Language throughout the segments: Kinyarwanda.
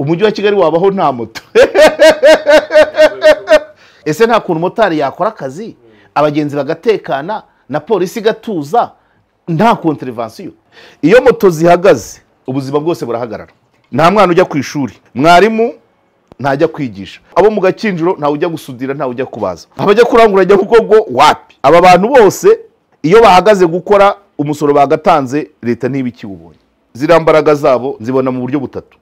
Umujyi wa Kigali wabaho nta moto. Ese nta kuntu motari yakora akazi abagenzi bagatekana na polisi igatuza nta contravention? Iyo moto zihagaze ubuzima bwose burahagarara. Nta mwana ujya ku ishuri, mwarimu ntajya kwigisha, abo mu gakinjiro ntawe ujya gusudira, ntawe ujya kubaza, abajya kurangura Nyabugogo wapi. Aba bantu bose iyo bahagaze gukora umusoro bagatanze, leta ntibikiwubonye. Ziriya mbaraga zabo nzibona mu buryo butatu.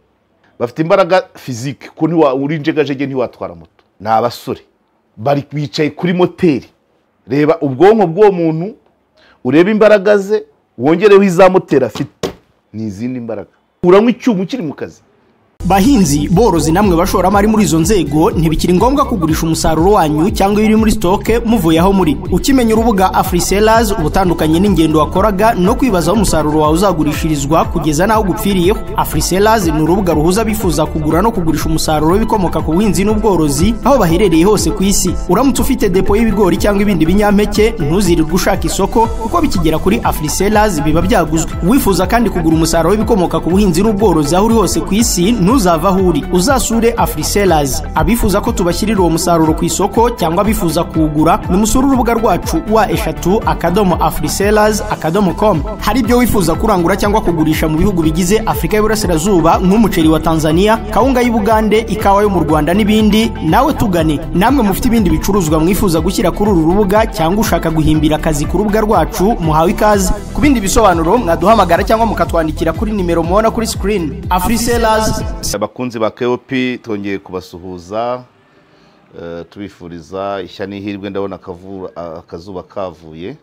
Bafite imbaraga physique, ko ntiwa uri njegajege ntiwatwara moto. Ni abasore bari bicaye kuri moteri. Reba ubwonko bw'uwo muntu, urebe imbaraga ze, wongereho iza moteri afite, ni izindi mbaraga. Uranywa icyuma ukiri mu kazi. Bahinzi, borozi namwe bashoramari muri izo nzego, ntibikiri ngombwa kugurisha umusaruro wanyu cyangwa ibiri muri stock muvuye aho muri. Ukimenya urubuga AfriSellers, ubutandukanye n'ingendo wakoraga no kwibaza aho umusaruro wawe uzagurishirizwa kugeza n'aho gupfiriyeho. AfriSellers ni urubuga ruhuza abifuza kugura no kugurisha umusaruro w'ibikomoka ku buhinzi n'ubworozi aho baherereye hose ku isi. Uramutse ufite depo y'ibigori cyangwa ibindi binyampeke, ntuzirirwe ushaka isoko kuko bikigera kuri AfriSellers biba byaguzwe. Wifuza kandi kugura umusaruro w'ibikomoka ku buhinzi n'ubworozi aho uri hose ku isi, ntuzava aho uri, uzasure AfriSellers. Abifuza ko tubashyirira uwo musaruro ku isoko cyangwa abifuza kuwugura, nimusure urubuga rwacu www.afrisellers.com. Hari ibyo wifuza kurangura cyangwa kugurisha mu bihugu bigize Afurika y'Iburasirazuba nk'umuceri wa Tanzania, kawunga y'Ubugande, ikawa yo mu Rwanda n'ibindi, nawe tugane. Namwe mufite ibindi bicuruzwa mwifuza gushyira kuri uru rubuga cyangwa ushaka guhimbira akazi ku rubuga rwacu, muhawe ikaze. Ku bindi bisobanuro mwaduhamagara cyangwa mukatwandikira kuri nimero mubona kuri screen. AfriSellers. Abakunzi ba KOP, twongeye kubasuhuza, tubifuriza ishya n'ihirwe. Ndabona akazuba kavuye.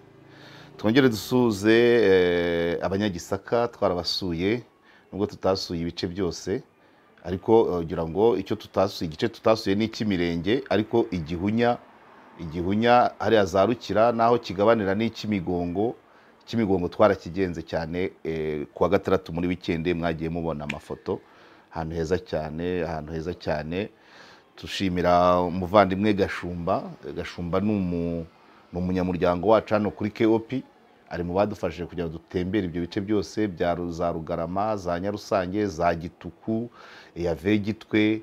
Twongere dusuhuze abanyagisaka twarabasuye, nubwo tutasuye ibice byose, ariko ngira ngo icyo tutasuye, igice tutasuye ni icy'imirenge, ariko igihunya, igihunya hariya za Rukira naho kigabanira n'icy'Imigongo. Cy'Imigongo twarakigenze cyane kuwa gatandatu muri weekend, mwagiye mubona amafoto. Ahantu heza cyane, ahantu heza cyane. Tushimira umuvandimwe Gashumba. Gashumba ni umunyamuryango wacu hano kuri KOP, ari mu badufashije kugira ngo dutembere ibyo bice byose bya za Rugarama, za Nyarusange, za Gituku ya Vegitwe,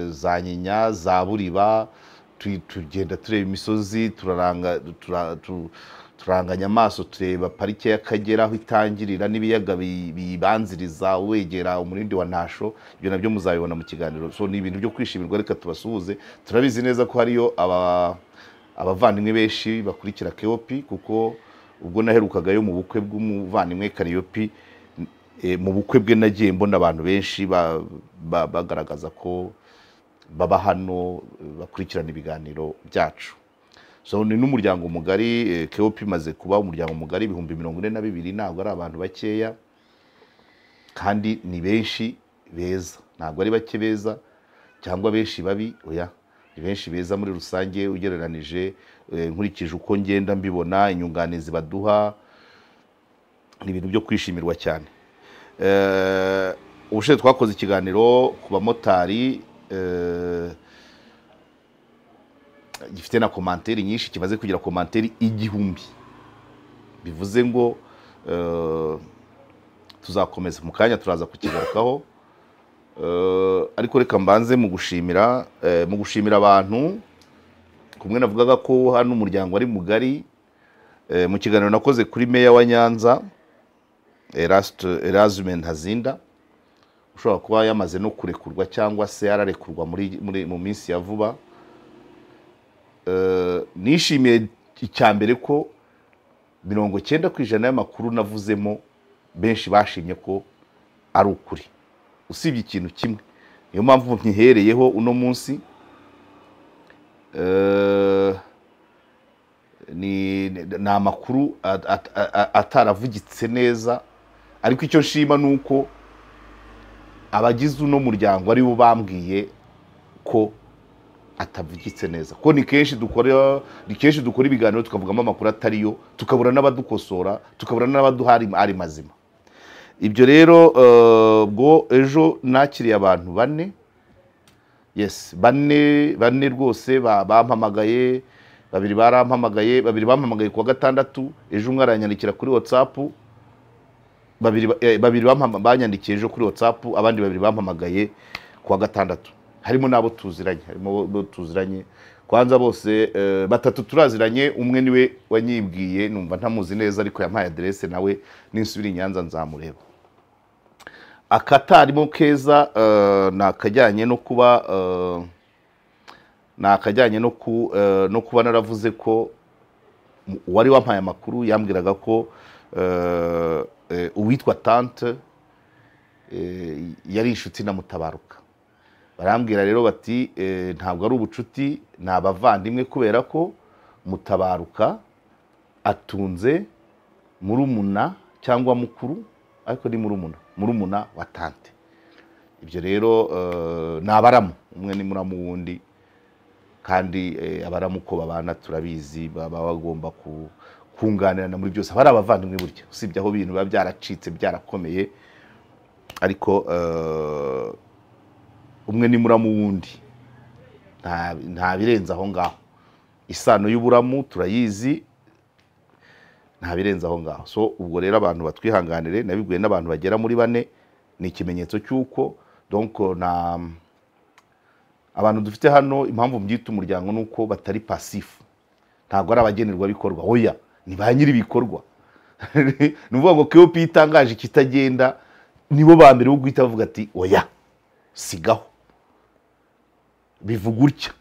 za Nyinya, za Buriba. Tugenda tureba imisozi, turaranga, turanganya amaso, tureba parike y'Akagera aho itangirira n'ibiyaga bibanziriza wegera umurindi wa Ntasho. Ibyo nabyo muzabibona mu kiganiro. So ni ibintu byo kwishimirwa. Reka tubasuhuze. Turabizi neza ko hariyo abavandimwe benshi bakurikira KOP, kuko ubwo naherukagayo mu bukwe bw'umuvandimwe Kariyopi, mu bukwe bwe nagiye mbona abantu benshi bagaragaza ko baba hano, bakurikirana ibiganiro byacu. So ni n'umuryango mugari. KOP imaze kuba umuryango mugari. 42,000 ntabwo ari abantu bakeya, kandi ni benshi beza. Ntabwo ari bake beza cyangwa benshi babi, oya, ni benshi beza muri rusange ugereranije. Nkurikije uko ngenda mbibona, inyunganizi baduha, ni ibintu byo kwishimirwa cyane. Ubushize twakoze ikiganiro ku bamotari, gifite na commentaires nyinshi, kimaze kugira commentaires 1000. Bivuze ngo tuzakomeza, mu kanya turaza kukigarukaho. Ariko reka mbanze mu gushimira abantu kumwe navugaga ko hano umuryango ari mugari. Mu kiganiro nakoze kuri meya wa Nyanza, Erasme Ntazinda, ushobora kuba yamaze no kurekurwa cyangwa se yararekurwa muri mu minsi ya vuba, nishimiye icya mbere ko 90% y'amakuru navuzemo benshi bashimye ko ari ukuri, usibye ikintu kimwe. Niyo mpamvu nkihereyeho uno munsi. Ni amakuru ataravugitse neza, ariko icyo nshima ni uko abagize uno muryango aribo bambwiye ko atavugitse neza, ko ni kenshi dukora ibiganiro tukavugamo amakuru atariyo, tukabura n'abadukosora, tukabura n'abaduha ari mazima. Ibyo rero, bwo ejo nakiriye abantu bane, yes, bane, bane rwose bampamagaye. Babiri barampamagaye, babiri bampamagaye kuwa gatandatu, ejo umwe aranyandikira kuri WhatsApp. Babiri banyandikiye ejo kuri WhatsApp, abandi babiri bampamagaye kuwa gatandatu. Harimo nabo tuziranye, harimo bo tuziranye kwanza bose, batatu turaziranye, umwe niwe wanyibwiye numva ntamuzi neza, ariko yampaye adresse, nawe ninsubira i Nyanza nzamureba. Akatarimo keza nakajyanye no kuba nakajyanye no kuba naravuze ko uwari wampaye amakuru yambwiraga ko uwitwa tante yari inshuti na Mutabaruka. Barambwira rero bati ntabwo ari ubucuti, ni abavandimwe, kubera ko Mutabaruka atunze murumuna cyangwa mukuru, ariko ni murumuna wa tante. Ibyo rero ni abaramu, umwe ni muramu wundi, kandi abaramu ko babana turabizi, baba bagomba kunganirana muri byose. Bari abavandimwe burya, usibye aho ibintu biba byaracitse byarakomeye, ariko umwe ni muramu wundi, nta birenze aho ngaho. Isano y'uburamu turayizi, nta birenze aho ngaho. So ubwo rero abantu batwihanganire, nabibwiye n'abantu bagera muri bane, ni ikimenyetso cy'uko donc na abantu dufite hano, impamvu mbyita umuryango nuko batari passif, ntabwo ari abagenerwa bikorwa, oya ni ba nyiri bikorwa. Ni ukuvuga ngo KOP itangaje ikitagenda, nibo ba mbere bo guhita bavuga ati oya sigaho, bivuga utya,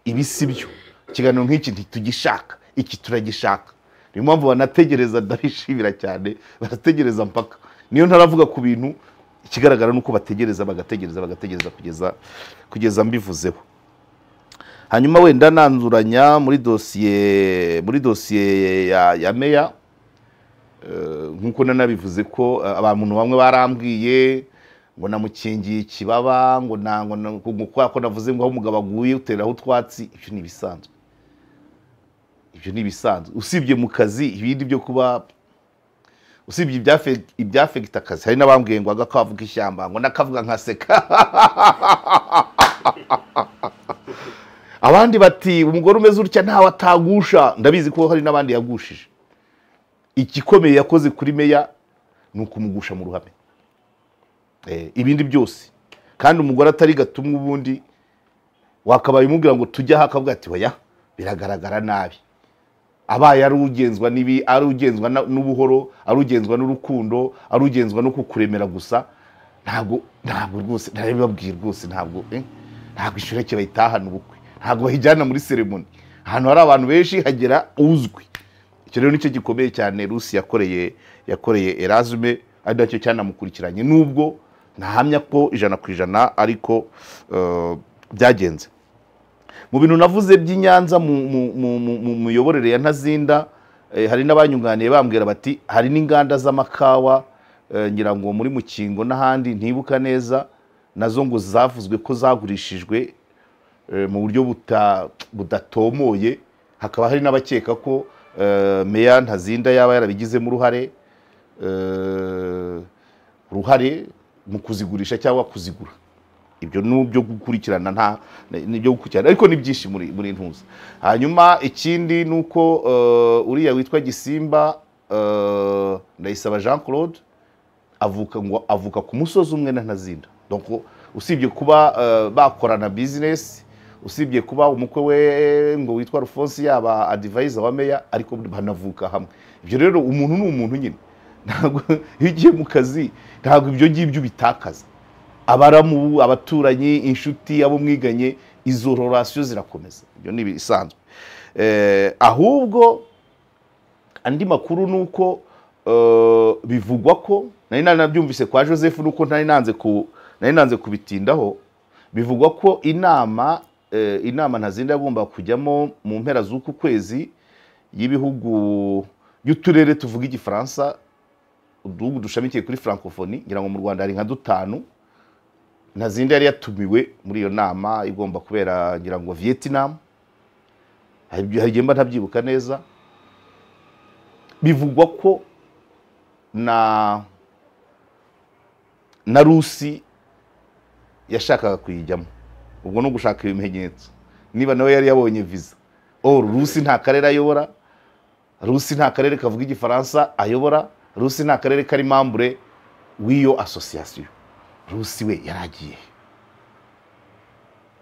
ibi si byo, ikiganiro nk'iki ntitugishaka, iki turagishaka. Niyo mpamvu banategereza, ndabishimira cyane, barategereza mpaka niyo ntaravuga ku bintu, ikigaragara nuko bategereza, bagategereza, bagategereza kugeza mbivuzeho. Hanyuma wenda nanzuranya muri dosiye ya meya, nkuko nanabivuze ko abantu bamwe barambwiye ngo namukingiye ikibaba, ngo ngo ko navuze ngo aho umugabo aguye uteraho utwatsi. Ibyo ni ibisanzwe, ibyo ni ibisanzwe, usibye mu kazi, ibindi byo kuba usibye ibyafegita akazi. Hari n'abambwiye ngo agakavuga ishyamba, ngo nakavuga nkaseka. Abandi bati umugore umeze utya ntawe atagusha. Ndabizi ko hari n'abandi yagushije. Igikomeye yakoze kuri meya ni ukumugusha mu ruhame, ibindi byose. Kandi umugore atari gatumwe, ubundi wakabaye umubwira ngo tujya aha, akavuga ati oya biragaragara nabi. Abaye ari ugenzwa nibi, ari ugenzwa n'ubuhoro, ari ugenzwa n'urukundo, ari ugenzwa no kukuremera gusa, ntabwo rwose narabibabwiye rwose, ntabwo ishureke bayitahana ubukwe, ntabwo bayijyana muri ceremony ahantu hari abantu benshi hagera uzwi. Icyo rero nicyo gikomeye cyane Rusi yakoreye Erasme, ari nacyo cyanamukurikiranye, nubwo ntahamya ko 100% ariko byagenze. Mu bintu navuze by'Inyanza mu miyoborere ya Ntazinda, hari n'abanyunganiye bambwira bati hari n'inganda z'amakawa, ngira ngo muri Mukingo n'ahandi ntibuka neza, nazo ngo zavuzwe ko zagurishijwe mu buryo budatomoye, hakaba hari n'abakeka ko meya Ntazinda yaba yarabigizemo uruhare mu kuzigurisha cyangwa kuzigura. Ibyo nubyo gukurikirana, nta nibyo gukurikirana, ariko ni byinshi muri ntuza. Hanyuma ikindi nuko uriya witwa Gisimba Ndayisaba Jean Claude avuka ku musozi umwe na Ntazinda. Donc usibye kuba bakorana business, usibye kuba umukwe we ngo witwa Alphonse yaba advisor wa meya, ariko banavuka hamwe. Ibyo rero umuntu ni umuntu nyine, ntabwo iyo ugiye mu kazi ntabwo ibyo ngibyo bitakaza. Abaramu, abaturanyi, inshuti, abo mwiganye, izo relation zirakomeza. Ibyo ni ibisanzwe. Ahubwo andi makuru nuko bivugwa ko nari nanabyumvise kwa Joseph, nuko nari nanze kubitindaho. Bivugwa ko inama Ntazinda yagomba kujyamo mu mpera z'uku kwezi y'ibihugu y'uturere tuvuga igifaransa, uduhugu dushamikiye kuri francophonie, ngira ngo mu Rwanda hari nka dutanu. Ntazinda yari yatumiwe muri iyo nama igomba kubera ngira ngo Vietnam, hari igihe mba ntabyibuka neza. Bivugwa ko na Rusi yashakaga kuyijyamo, ubwo no gushaka ibimenyetso niba nawe yari yabonye visa. Or Rusi nta karere ayobora, Rusi nta karere kavuga igifaransa ayobora, Rusi ni akarere kari mambure w'iyo association. Rusi we yaragiye.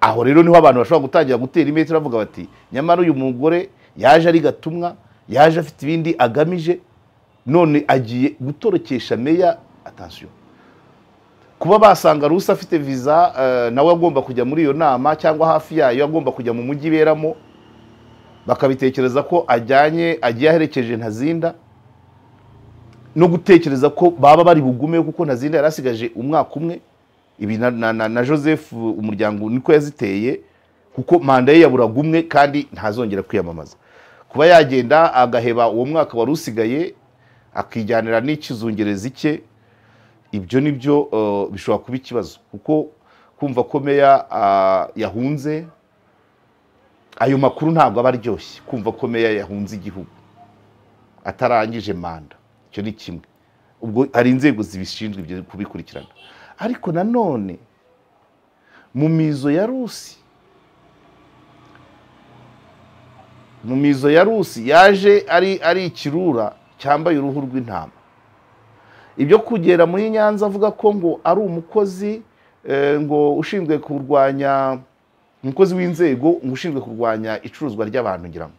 Aho rero niho abantu bashobora gutangira gutera imetero bavuga bati nyamara uyu mugore yaje ari gatumwa, yaje afite ibindi agamije, none agiye gutorokesha meya. Attention, kuba basanga Rusi afite visa, nawe agomba kujya muri iyo nama cyangwa hafi yayo, agomba kujya mu mujyi beramo, bakabitekereza ko ajyanye agiye aherekeje Ntazinda, no gutekereza ko baba bari bugume kuko Ntazinda yarasigaje umwaka umwe. Ibi na Joseph umuryango niko yaziteye, kuko manda ye yaburaga umwe kandi ntazongera kwiyamamaza. Kuba yagenda agaheba uwo mwaka wari usigaye akijyanira n'ikizungerezi cye, ibyo nibyo bishobora kuba ikibazo, kuko kumva ko meya yahunze, ayo makuru ntabwo aba aryoshye. Kumva ko meya yahunze igihugu atarangije manda, icyo ni kimwe. Ubwo hari inzego zibishinzwe ibyo kubikurikirana. Ariko nanone mu mizo ya Rusi, mu mizo ya Rusi yaje ari ikirura cyambaye uruhu rw'intama. Ibyo kugera muri Nyanza avuga ko ngo ari umukozi ngo ushinzwe kurwanya, umukozi w'inzego ngo ushinzwe kurwanya icuruzwa ry'abantu, ngira ngo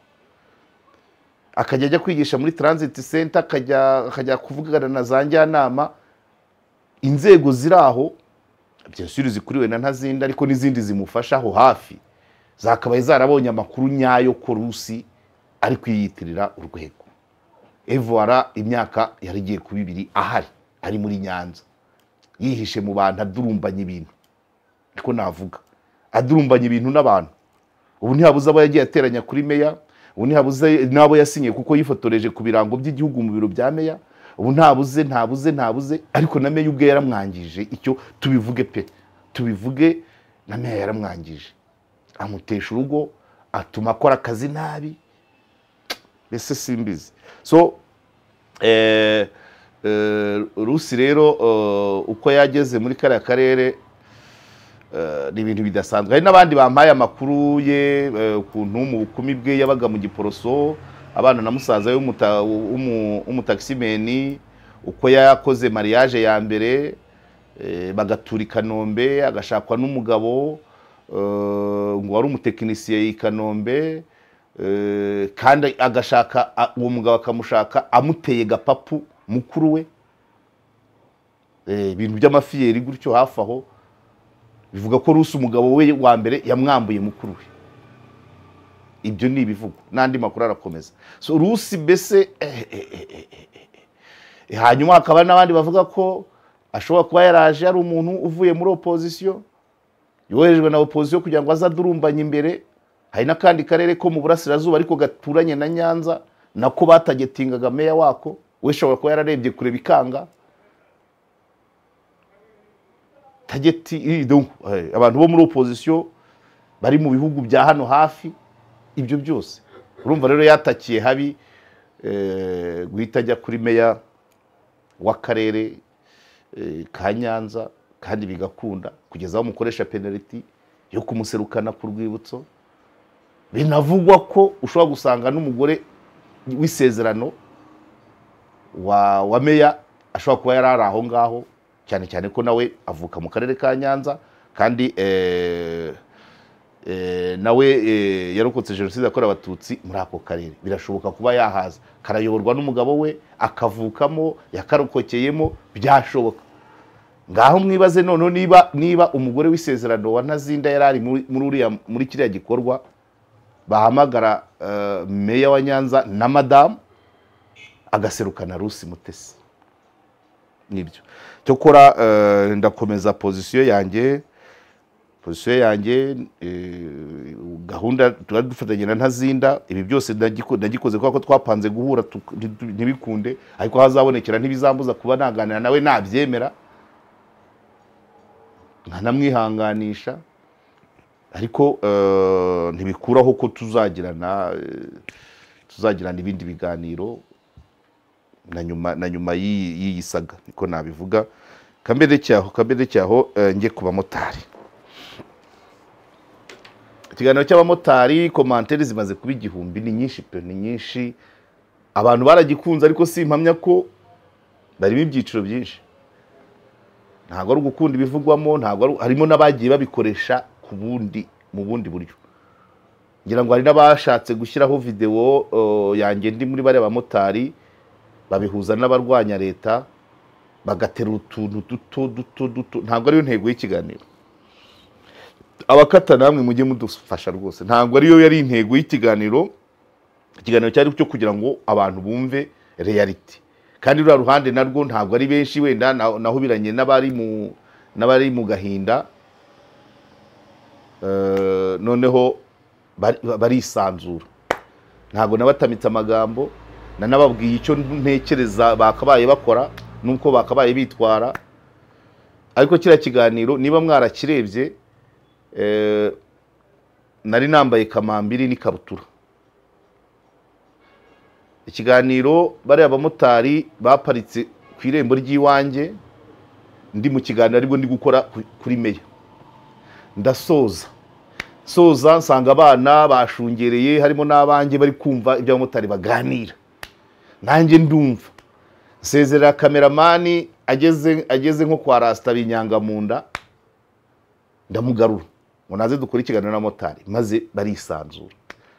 akajya ajya kwigisha muri transit center, akajya kuvugana na za njyanama. Inzego ziri aho bien sûr zikuriwe na Ntazinda, ariko n'izindi zimufasha aho hafi zakabaye zarabonye amakuru nyayo ko Rusi ari kwiyitirira urwego. Evora imyaka yarigiye ku 2 ahari ari muri Nyanza, yihishe mu bantu, adurumbanye ibintu, niko navuga, adurumbanye ibintu n'abantu. Ubu ntihabuze abo yagiye ateranya kuri meya, ubu ntihabuze n'abo yasinye kuko yifotoreje ku birango by'igihugu mu biro bya meya. Ubu ntabuze ntabuze ntabuze, ariko na meya ubwe yaramwangije. Icyo tubivuge pe, tubivuge, na meya yaramwangije, amutesha urugo, atuma akora akazi nabi, mbese simbizi. So Rusi rero uko yageze muri kariya karere ni ibintu bidasanzwe. Hari n'abandi bampaye amakuru ye, ukuntu mu bukumi bwe yabaga mu Giporoso, abana na musaza we w'umutaximeni, uko yakoze mariage ya mbere, bagatura i Kanombe, agashakwa n'umugabo ngo wari umutekinisiye i Kanombe, kandi agashaka uwo mugabo akamushaka amuteye gapapu mukuru we, ibintu by'amafiyeri gutyo hafi aho. Bivuga ko Rusi umugabo we wa mbere yamwambuye mukuru we. Ibyo ni ibivugo n'andi makuru arakomeza. So Rusi mbese hanyuma hakaba n'abandi bavuga ko ashobora kuba yaraje ari umuntu uvuye muri opposition, yoherejwe na opposition kugira ngo azadurumbanye imbere. Hari n'akandi karere ko mu burasirazuba ariko gaturanye na Nyanza, nako batagetingaga meya wako, we shobora kuba yararebye kure bikanga tageti. Donc abantu bo muri opposition bari mu bihugu bya hano hafi, ibyo byose urumva rero yatakiye habi, guhita ajya kuri meya w'akarere ka Nyanza, kandi bigakunda kugeza aho mukoresha penalty yo kumuserukana ku rwibutso. Binavugwa ko ushobora gusanga n'umugore w'isezerano wa meya ashobora kuba yarari aho ngaho, cyane cyane ko nawe avuka mu karere ka Nyanza, kandi nawe yarokotse jenoside yakorewe Abatutsi muri ako karere. Birashoboka kuba yahaza, karayoborwa n'umugabo we, akavukamo, yakarokokeyemo, byashoboka. Ngaho mwibaze none niba umugore w'isezerano wa Ntazinda yarari muri kiriya gikorwa, bahamagara meya wa Nyanza na madamu, agaserukana Rusi Mutesi. Nibyo cyokora ndakomeza position yanjye, gahunda dufatanye na Ntazinda. Ibi byose ndagikoze kuko twapanze guhura ntibikunde, ariko hazabonekera ntibizambuza kuba naganira nawe nabyemera, nkanamwihanganisha, ariko ntibikuraho ko tuzagirana ibindi biganiro na nyuma y'iyi saga, niko nabivuga. Kambere cyaho nge ku bamotari. Ikiganiro cy'abamotari commentaires zimaze kuba 1000, ni nyinshi pe, ni nyinshi. Abantu baragikunze, ariko simpamya ko Barimo ibyiciro byinshi, ntabwo ari ugukunda ibivugwamo, ntabwo harimo n'abagiye babikoresha ku bundi mu bundi buryo. Ngira ngo hari n'abashatse gushyiraho video yanjye ndi muri bariya bamotari, babihuza n'abarwanya leta, bagatera utuntu duto duto duto. Ntabwo ariyo ntego y'ikiganiro. Abakata namwe mujye mudufasha rwose, ntabwo ariyo yari intego y'ikiganiro. Ikiganiro cyari cyo kugira ngo abantu bumve reality, kandi ruriya ruhande narwo ntabwo ari benshi, wenda nahubiranye n'abari mu gahinda. Noneho barisanzura, ntabwo nabatamitse amagambo, nanababwiye icyo ntekereza bakabaye bakora nuko bakabaye bitwara. Ariko kiriya kiganiro niba mwarakirebye, nari nambaye kamambiri n'ikabutura. Ikiganiro bariya abamotari baparitse ku irembo ry'iwanjye, ndi mu kiganiro aribwo ndi gukora kuri meya, ndasoza soza nsanga abana bashungereye, harimo n'abanjye bari kumva ibyo abamotari baganira, nanjye ndumva. Nsezerera kameramani ageze nko kwa Rasta binyanga mu nda, ndamugarura ngo naze dukore ikiganiro n'abamotari, maze barisanzura.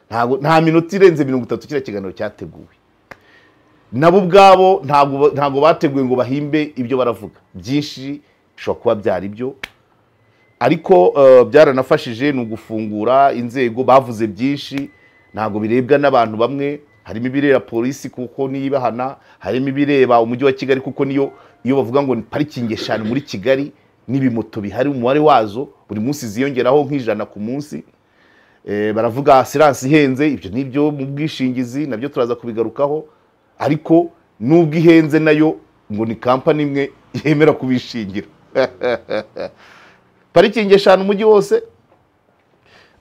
Ntabwo nta minota irenze 30 kiriya kiganiro cyateguwe. Nabo ubwabo ntabwo bateguye ngo bahimbe ibyo baravuga, byinshi bishobora kuba byari byo, ariko byaranafashije ni ugufungura inzego. Bavuze byinshi, ntabwo birebwa n'abantu bamwe, harimo ibireba polisi kuko niyibahana, harimo ibireba umujyi wa Kigali kuko niyo iyo bavuga ngo ni parikingi 5 muri Kigali n'ibimoto bihari umubare wazo buri munsi ziyongeraho nk'ijana ku munsi. Baravuga assurance ihenze, ibyo nibyo mu bwishingizi nabyo turaza kubigarukaho, ariko nubwo ihenze nayo ngo ni company imwe yemera kubishingira. Parikingi 5 umujyi wose,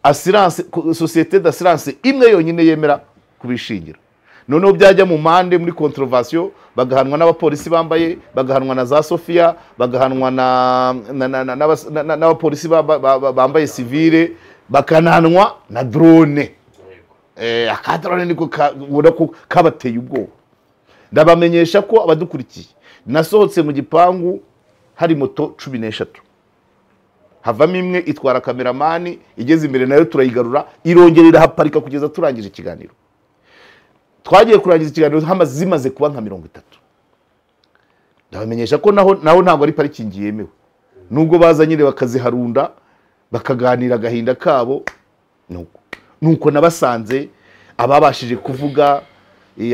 assurance société d'assurance imwe yonyine yemera kubishingira. Noneho byajya mu mande muri contravention, bagahanwa n'abapolisi bambaye, bagahanwa na za Sofia, bagahanwa n'abapolisi bambaye civile, bakanahanwa na drone. Akadrone niko ubona ko kabateye ubwoba. Ndabamenyesha ko abadukurikiye, nasohotse mu gipangu hari moto 13, havamo imwe itwara kameramani, igeze imbere nayo turayigarura, irongera irahaparika kugeza turangije ikiganiro. Twagiye kurangiza ikiganiro zimaze kuba nka 30. Ndabamenyesha ko naho ntabwo ari parikingi yemewe, nubwo baza nyine bakaziharunda bakaganira agahinda kabo. Nuko nabasanze ababashije kuvuga,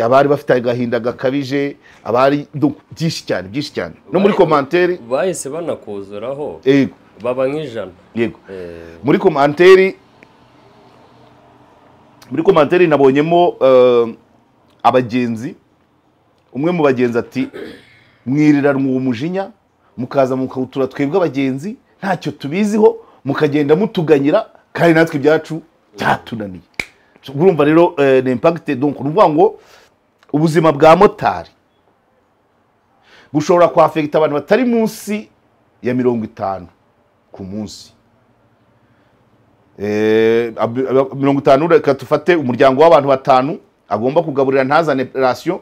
abari bafite agahinda gakabije, abari byinshi cyane byinshi cyane. No muri commentaire bahise banakuzuraho, yego, baba nk'ijana. Yego, muri commentaire nabonyemo abagenzi. Umwe mu bagenzi ati mwiriranwa uwo mujinya mukaza mukawutura twebwe abagenzi ntacyo tubiziho, mukagenda mutuganyira kandi natwe ibyacu byatunaniye. Urumva rero ni impact. Donc uruvuga ngo ubuzima bwa motari bushobora kwafekita abantu batari munsi ya 50 ku munsi. 50, reka tufate umuryango w'abantu 5 agomba kugaburira ntazane ration,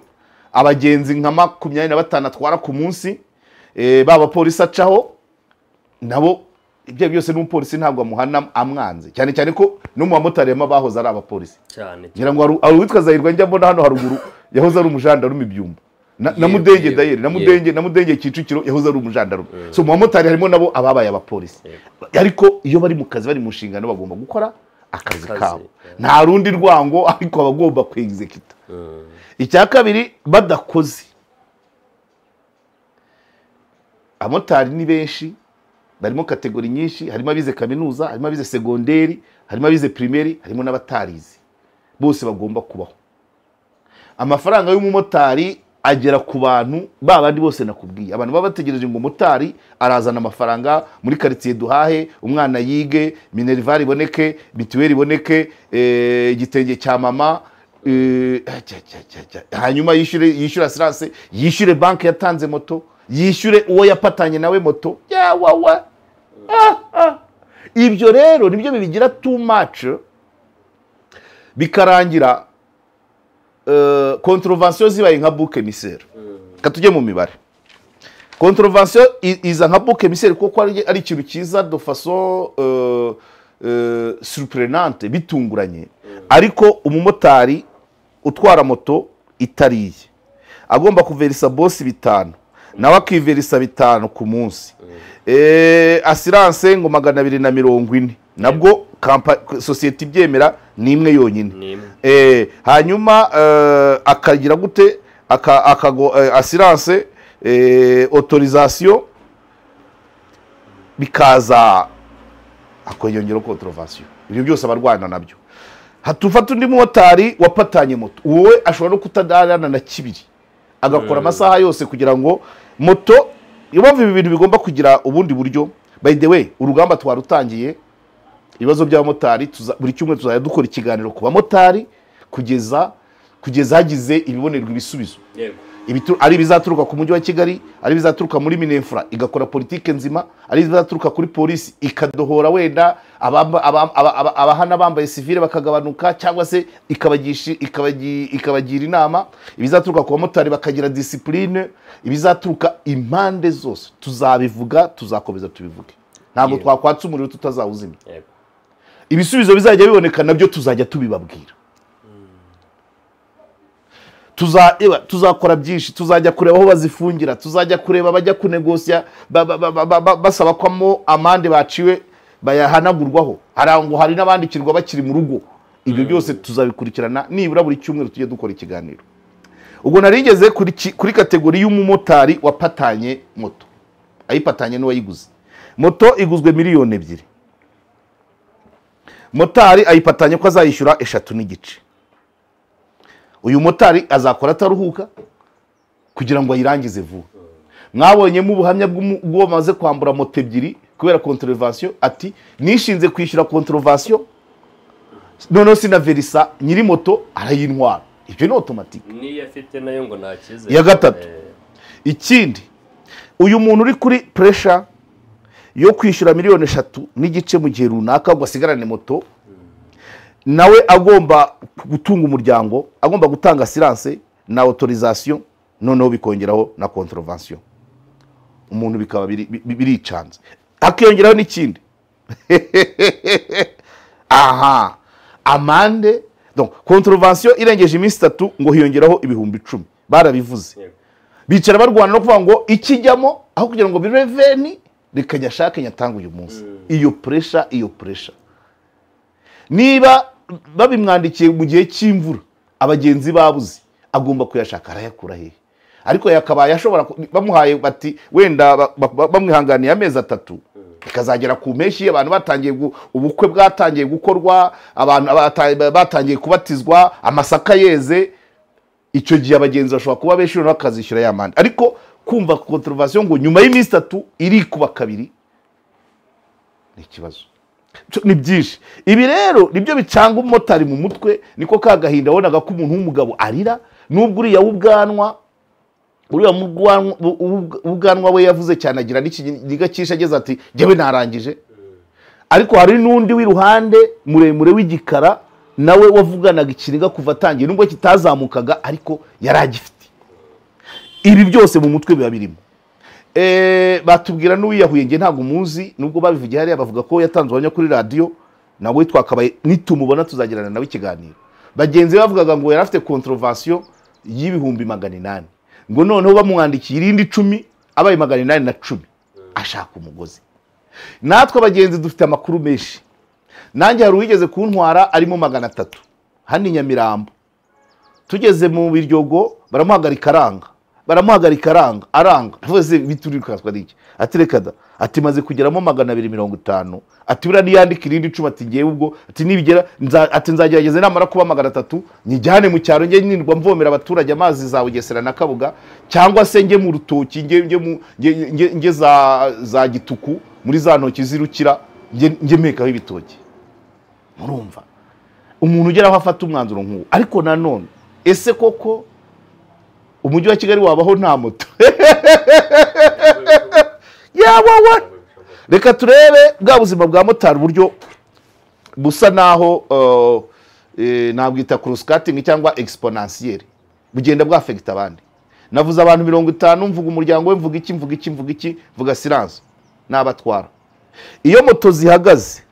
abagenzi nka 25 atwara ku munsi, baba polisi acaho nabo, ibyo byose n'umupolisi ntabwo amuhana amwanze, cyane cyane ko no mu bamotari bahoze ari abapolisi cyane. Ngira ngo ari uwitwa Zahirwa njya mbona hano haruguru yahoze ari umujandarume ibyumba, na Mudenge Dayeri, na Mudenge Kicukiro yahoze ari umujandarume. So mu bamotari harimo nabo ababaye abapolisi, ariko iyo bari mu kazi bari mu nshingano bagomba gukora akazi kabo, nta rundi rwango, ariko abagomba kwexecuta. Icya kabiri, badakoze, abamotari ni benshi, barimo kategori nyinshi, harimo abize kaminuza, harimo abize segonderi, harimo abize primaire, harimo n'abatarize, bose bagomba kubaho. Amafaranga y'umumotari agera ku bantu babandi bose nakubwiye. Abantu baba bategereje ngo motari arazana amafaranga muri quartier duhahe, umwana yige, minerval iboneke, mituweli iboneke, igitenge cya mama, hanyuma yishyure assurance, yishyure banki yatanze moto, yishyure uwo yapatanye nawe moto. Yawawa, ibyo rero nibyo bibigira too much, bikarangira contravention zibaye nka bouc émissaire. Reka tujye mu mibare. Contravention iza nka bouc émissaire, kuko ari ikintu cyiza de façon surprenante, bitunguranye. Ariko umumotari utwara moto itariye agomba kuverisa boss 5, nawe akiverisa 5 ku munsi. Assurance ngo 240, nabwo société ibyemera ni imwe yonyine. Hanyuma akagira gute assurance, autorisation, bikaza akongera contravention. Ibyo byose abarwana nabyo. Hatufata undi motari wapatanye moto, wowe ashobora no kutadarana na kibiri, agakora amasaha yose kugira ngo moto. Iyo ibi bintu bigomba kugira ubundi buryo. By the way, urugamba twarutangiye, ibibazo by'abamotari, buri cyumweru tuzajya dukora ikiganiro ku bamotari kugeza hagize ibibonerwa ibisubizo. Ari bizaturuka ku mujyi wa Kigali, ari bizaturuka muri Minefra igakora politike nzima, ari bizaturuka kuri polisi ikadohora wenda abahana bambaye civile bakagabanuka, cyangwa se ikabagira inama, ibizaturuka ku bamotari bakagira discipline, ibizaturuka impande zose tuzabivuga, tuzakomeza tubivuge. Ntabwo twakwatsa umuriro tutazawuzimya. Ibisubizo bizajya biboneka nabyo tuzajya tubibabwira. Tuzakora byinshi, tuzajya kureba aho bazifungira, tuzajya kureba bajya kunegosia basaba ko amande baciwe bayahanagurwaho. Harango hari n'abandikirwa bakiri mu rugo. Ibyo byose tuzabikurikirana, nibura buri cyumweru tujye dukora ikiganiro. Ubwo narigeze kuri kategori y'umumotari wapatanye moto, ayipatanye n'uwayiguze. Moto iguzwe 2 miliyoni, motari ayipatanye ko azayishyura 3.5. Uyu motari azakora ataruhuka kugira ngo ayirangize vuba. Mwabonyemo ubuhamya bw'uwo bamaze kwambura moto 2 kubera contravention, ati nishinze kwishyura contravention noneho sinaverisa, nyiri moto arayintwara. Ibyo ni automatique. Niyo afite nayo ngo ntakize. Ya gatatu, ikindi, uyu muntu uri kuri pressure yo kwishyura 3.5 miliyoni mu gihe runaka ngo asigarane moto, nawe agomba gutunga umuryango, agomba gutanga assurance na autorisation, noneho bikongeraho na contravention, umuntu bikaba biricanze. Hakiyongeraho n'ikindi, aha amande. Donc contravention irengeje iminsi 3 ngo hiyongeraho 10,000. Barabivuze, bicara barwana no kuvuga ngo ikijyamo aho kugira ngo bibe veni, reka nyashake nyatanga uyu munsi. Iyo pressure niba babimwandikiye mu gihe cy'imvura abagenzi babuze, agomba kuyashaka, arayakura hehe? Ariko yakabaye ashobora bamuhaye bati wenda bamwihanganiye amezi 3, ikazagera ku mpeshyi abantu batangiye ubukwe bwatangiye gukorwa, abantu batangiye kubatizwa, amasaka yeze. Icyo gihe abagenzi bashobora kuba benshi noneho akazishyura ya mande. Ariko kumva contravention ngo nyuma y'iminsi 3 iri kuba 2 ni ikibazo. Ni byinshi. Ibi rero nibyo bicanga umumotari mu mutwe, niko kagahinda wabonaga ko umuntu w'umugabo arira, nubwo uriya w'ubwanwa, uriya ubwanwa we yavuze cyane agira n'ikiniga cyishe ageze ati jyewe narangije. Ariko hari n'undi w'iruhande muremure w'igikara nawe wavuganaga ikiniga kuva atangiye, nubwo kitazamukaga ariko yaragifite. Ibi byose mu mutwe biba birimo. Batubwira n'uwiyahuye, nge ntabwo muzi, nubwo babivugiye hariya bavuga ko yatanze ubuhamya kuri radio, nawe twakabaye nitumubona tuzagirana nawe ikiganiro. Bagenzi bavugaga ngo yari afite contravention y'800,000, ngo noneho bamwandikiye irindi 10 abaye 810, ashaka umugozi. Natwe abagenzi dufite amakuru menshi. Nanjye hari uwigeze kuntwara arimo 300 hano i Nyamirambo, tugeze mu Biryogo baramuhagarika aranga, baramuhagarika aranga, avuze biturikazwa n'iki, ati reka da, ati maze kugeramo 250, ati buriya niyandika irindi 10, ati ngewe ubwo, ati nibigera ati nzagerageza namara kuba 300 nyijyane mu cyaro nge nirwa mvomera abaturage amazi za Bugesera na Kabuga, cyangwa se nge mu rutoki nge za Gituku muri za ntoki zirukira nge mekaho ibitoki. Murumva umuntu ugeraho afata umwanzuro nk'uwo. Ariko nanone ese koko umujyi wa Kigali wabaho nta moto? Yawawa, reka turebe bwa buzima bwa motari uburyo busa naho nabwita cross cutting cyangwa exponentielle, bugenda bwafekita abandi. Navuze abantu 50, mvuga umuryango we, mvuga iki, mvuga iki, mvuga iki, mvuga silence n'abatwara. Iyo moto zihagaze,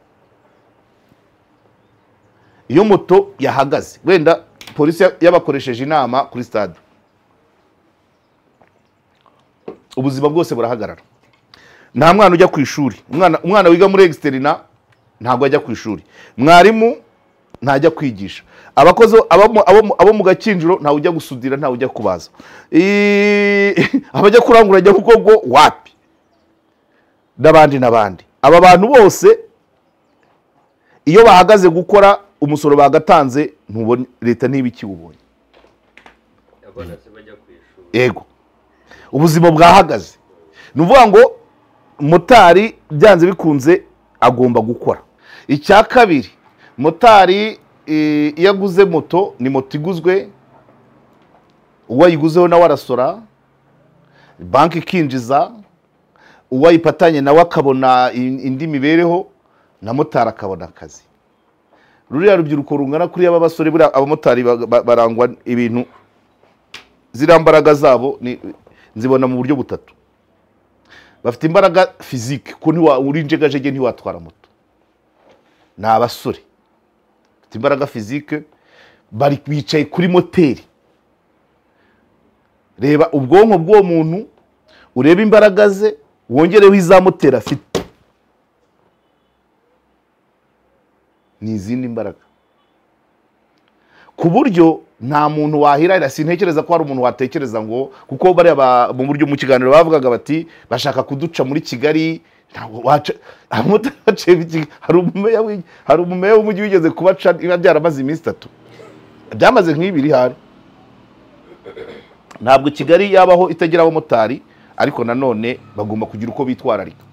iyo moto yahagaze, wenda polisi yabakoresheje inama kuri stade, ubuzima bwose burahagarara. Nta mwana ujya ku ishuri, umwana wiga muri exterina ntabwo ajya ku ishuri, mwarimu ntajya kwigisha, abakozi abo mu gakinjiro ntawe ujya gusudira, ntawe ujya kubaza, abajya kurangura ajya kugogo wapi, n'abandi n'abandi. Aba bantu bose iyo bahagaze gukora umusoro bagatanze, ntubone leta ntibikiwubonye. Yego, ubuzima bwahagaze. Ni ukuvuga ngo motari byanze bikunze agomba gukora. Icya kabiri, motari iyo aguze moto, ni moto iguzwe, uwayiguzeho nawe arasora, banki ikinjiza, uwayipatanye nawe akabona indi mibereho, na motari akabona akazi. Ruriya rubyiruko rungana kuri aba basore, buriya abamotari barangwa ibintu, ziriya mbaraga zabo nzibona mu buryo butatu. Bafite imbaraga physique, ko uri njegajege ntiwatwara moto. Ni abasore bafite imbaraga physique, bari bicaye kuri moteri. Reba ubwonko bw'uwo muntu, urebe imbaraga ze, wongereho iza moteri afite, ni izindi mbaraga, ku buryo nta muntu wahirahira. Sintekereza ko hari umuntu watekereza ngo, kuko bariya mu buryo mu kiganiro bavugaga bati bashaka kuduca muri Kigali, ntabwo waca abamotari baciye. Hari umumeya w'umujyi wigeze kubaca, biba byaramaze iminsi 3, byamaze nk'ibiri hari. Ntabwo Kigali yabaho itagira abamotari, ariko nanone bagomba kugira uko bitwararika,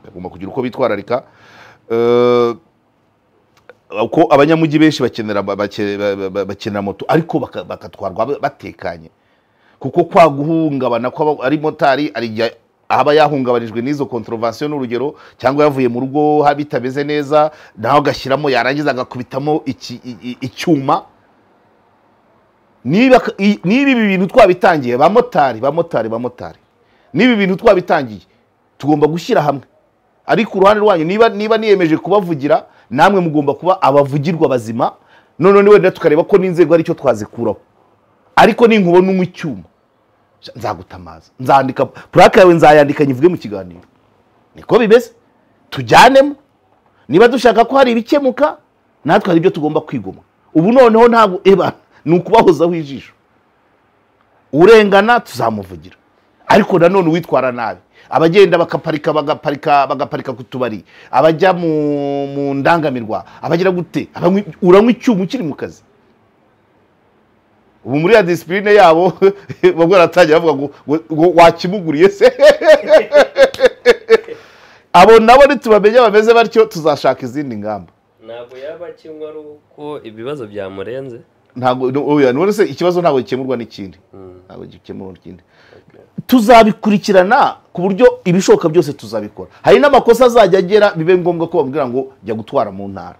bagomba kugira uko bitwararika. Uko abanyamujyi benshi bakenera moto, ariko bakatwarwa batekanye, kuko kwa guhungabana ko ari motari ari aba yahungabanijwe n'izo contravention n'urugero, cyangwa yavuye mu rugo bitameze neza, naho agashyiramo, yarangiza agakubitamo icyuma. Niba ibi bintu twabitangiye, bamotari bamotari bamotari, niba ibintu twabitangiye tugomba gushyira hamwe. Ariko uruhande rwanyu, niba niyemeje kubavugira, namwe mugomba kuba abavugirwa bazima. None wenda tukareba ko n'inzego ari cyo twazikuraho. Ariko ninkubona unywa icyuma, nzagutamaza, nzandika plaque yawe, nzayandika nyivuge mu kiganiro. Niko bimeze, tujyanemo. Niba dushaka ko hari ibikemuka, natwe hari ibyo tugomba kwigomwa. Ubu noneho ntabwo eba ni ukubahozaho ijisho. Urengana tuzamuvugira, ariko nanone uwitwara nabi, abagenda bakaparika bagaparika bagaparika ku tubari, abajya mu ndangamirwa, abagira gute, uranywa icyuma ukiri mu kazi. Ubu muri ya discipline yabo bamwe baratangira bavuga ngo wakimuguriye se. Abo nabo nitubamenye bameze batyo, tuzashaka izindi ngamba. Ntabwo yaba kimwe ari uko ibibazo byamurenze. Ntabwo oya, none se ikibazo ntabwo gikemurwa n'ikindi, ntabwo gikemurwa n'ikindi. Tuzabikurikirana ku buryo ibishoboka byose tuzabikora. Hari n'amakosa azajya agera bibe ngombwa ko bamubwira ngo jya gutwara mu ntara.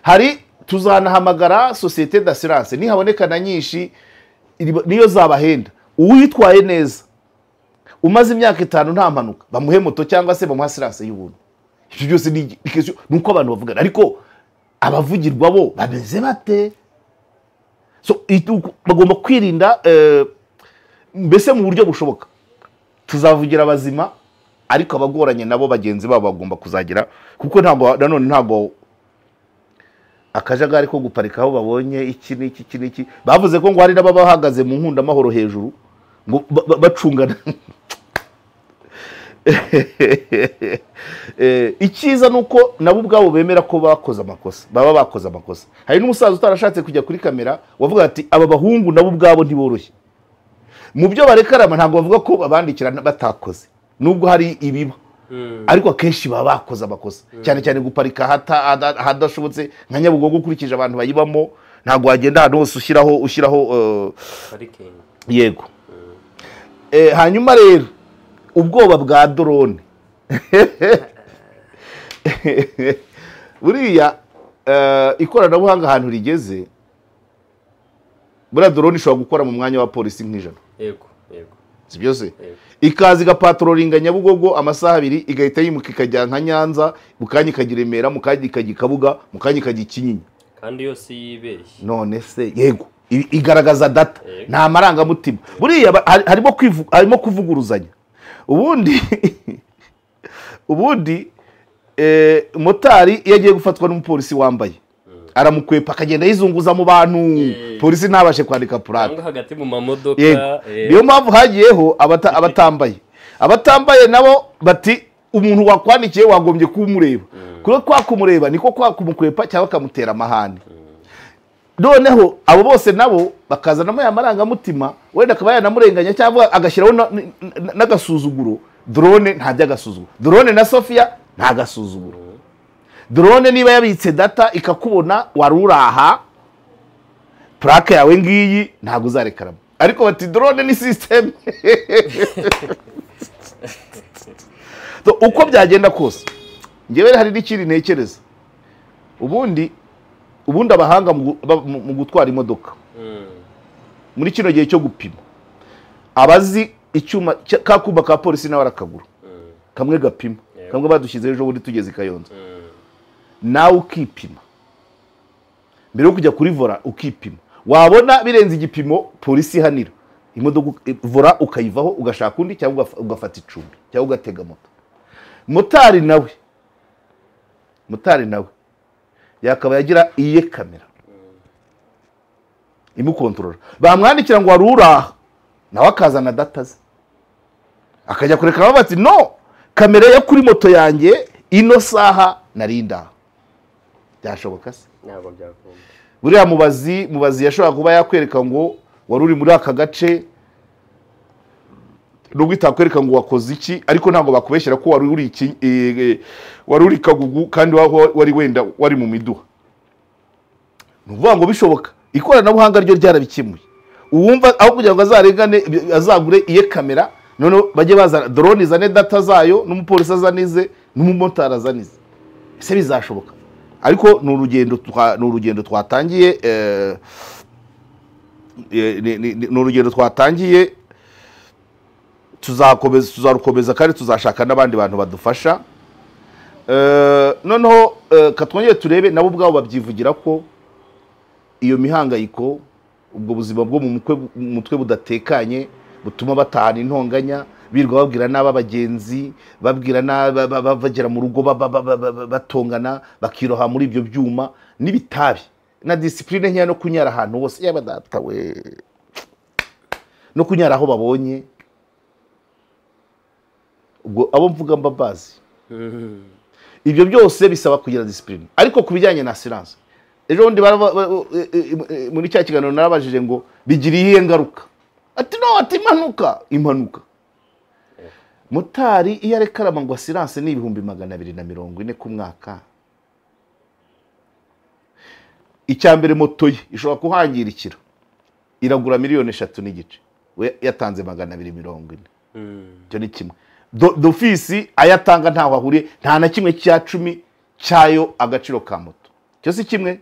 Hari tuzanahamagara société d'assurance, nihaboneka na nyinshi niyo zabahenda, uwitwaye neza umaze imyaka 5 nta mpanuka, bamuhe moto cyangwa se bamuha assurance y'ubuntu. Ibyo byose ni uko abantu bavugana, ariko abavugirwa bo bameze bate? So bagomba kwirinda mbese mu buryo bushoboka. Tuzavugira abazima, ariko abagoranye nabo bagenzi babo bagomba kuzagira, kuko ntabwo nanone ntabwo akajagari ko guparika aho babonye iki n'iki iki n'iki. Bavuze ko ngo hari n'ababahagaze mu nkunda amahoro hejuru ngo bacungana. Icyiza nuko nabo ubwabo bemera ko bakoze amakosa, baba bakoze amakosa. Hari n'umusaza utarashatse kujya kuri kamera wavuga ati aba bahungu nabo ubwabo ntiboroshye. Mu byo barekarama ntabwo bavuga ko babandikira batakoze, nubwo hari ibiba, ariko akenshi baba bakoze amakosa, cyane cyane guparika hadashobotse nka Nyabugogo. Ukurikije abantu bayibamo ntabwo wagenda ahantu hose ushyiraho parikingi. Yego. Hanyuma rero ubwoba bwa drone buriya ikoranabuhanga ahantu rigeze, Buriya drone ishobora gukora mu mwanya wa polisi nk'ijana. Yego, yego. Si byose? Ikaza igapatrolinga Nyabugogo amasaha abiri, igahita yimuka ikajya nka Nyanza, mu kanya ikajya i Remera, mu kanya ikajya i Kabuga, mu kanya ikajya i Kinyinya. Kandi yose yibeshye. None se yego, igaragaza data, nta marangamutima. Buriya harimo kuvuguruzanya. Ubundi motari iyo agiye gufatwa n'umupolisi wambaye aramukwepa akagenda yizunguza mu bantu, polisi ntabashe kwandika purate hagati mu mamodoka. Niyo mpamvu hagiyeho abatambaye. Abatambaye nabo bati umuntu wakwandikiye wagombye kumureba, kuko kwa kumureba niko kwa kumukwepa cyangwa akamutera amahane. Noneho abo bose nabo bakazanamo ya marangamutima, wenda akaba yanamurenganya cyangwa agashyiraho n'agasuzuguro. Drone nta by'agasuzuguro, drone na Sofia nta gasuzuguro. Drone niba yabitse data ikakubona wari uraha, plaque yawe ngiyi ntabwo uzarekaramo. Ariko bati drone ni system. Uko byagenda kose, njyewe hari n'ikindi ntekereza. Ubundi abahanga mu gutwara imodoka muri kino gihe cyo gupima, abazi icyuma kakuba ka polisi nawe arakagura kamwe gapima, kamwe badushyize ejo bundi tugeze i Kayonza, nawe ukipima mbere yo kujya kuri vora, ukipima wabona birenze igipimo polisi ihanira imodoka, vora ukayivaho ugashaka undi cyangwa ugafata icumbi cyangwa ugatega moto. Motari nawe yakaba yagira iye kamera imukontorora, bamwandikira ngo wari uraha, nawe akazana data ze akajya kureka bati no, kamera yo kuri moto yanjye ino saha narinda. Byashoboka se? Ntabwo byakunda. Buriya mubazi yashobora kuba yakwereka ngo wari uri muri aka gace, nubwo itakwereka ngo wakoze iki, ariko ntabwo bakubeshyira ko wari uri iki, wari uri Kagugu kandi wari wenda wari mu miduha. Ni ukuvuga ngo bishoboka, ikoranabuhanga ryo ryarabikemuye. Uwumva aho kugira ngo azarengane azagure iye kamera, none bajye bazana drone izane data zayo, n'umupolisi azanize, n'umumotari azanize. Ese bizashoboka? Ariko ni urugendo twatangiye, ni urugendo twatangiye, tuzarukomeza kandi tuzashaka n'abandi bantu badufasha. Noneho katwongere turebe nabo ubwabo babyivugira ko iyo mihangayiko, ubwo buzima bwo mu mutwe budatekanye butuma batahana intonganya, birirwa babwira n'aba bagenzi, babwira n'abagera mu rugo batongana, bakiroha muri ibyo byuma n'ibitabi na discipline nkeya, no kunyara ahantu hose, yaba data we, no kunyara aho babonye. Ubwo abo mvuga mbabazi, ibyo byose bisaba kugira discipline. Ariko kubijyanye na assurance, ejo bundi muri cya kiganiro narabajije ngo bigira iyihe ngaruka, ati no, ati impanuka. Motari iyo arekarama ngo assurance ni 240,000 ku mwaka. Icya mbere moto ye ishobora kuhangirikira, iragura 3.5 miliyoni, we yatanze 240. Icyo ni kimwe. Dofisi ayatanga ntaho ahuriye, nta na kimwe cya 10 cyayo agaciro ka moto. Cyo si kimwe.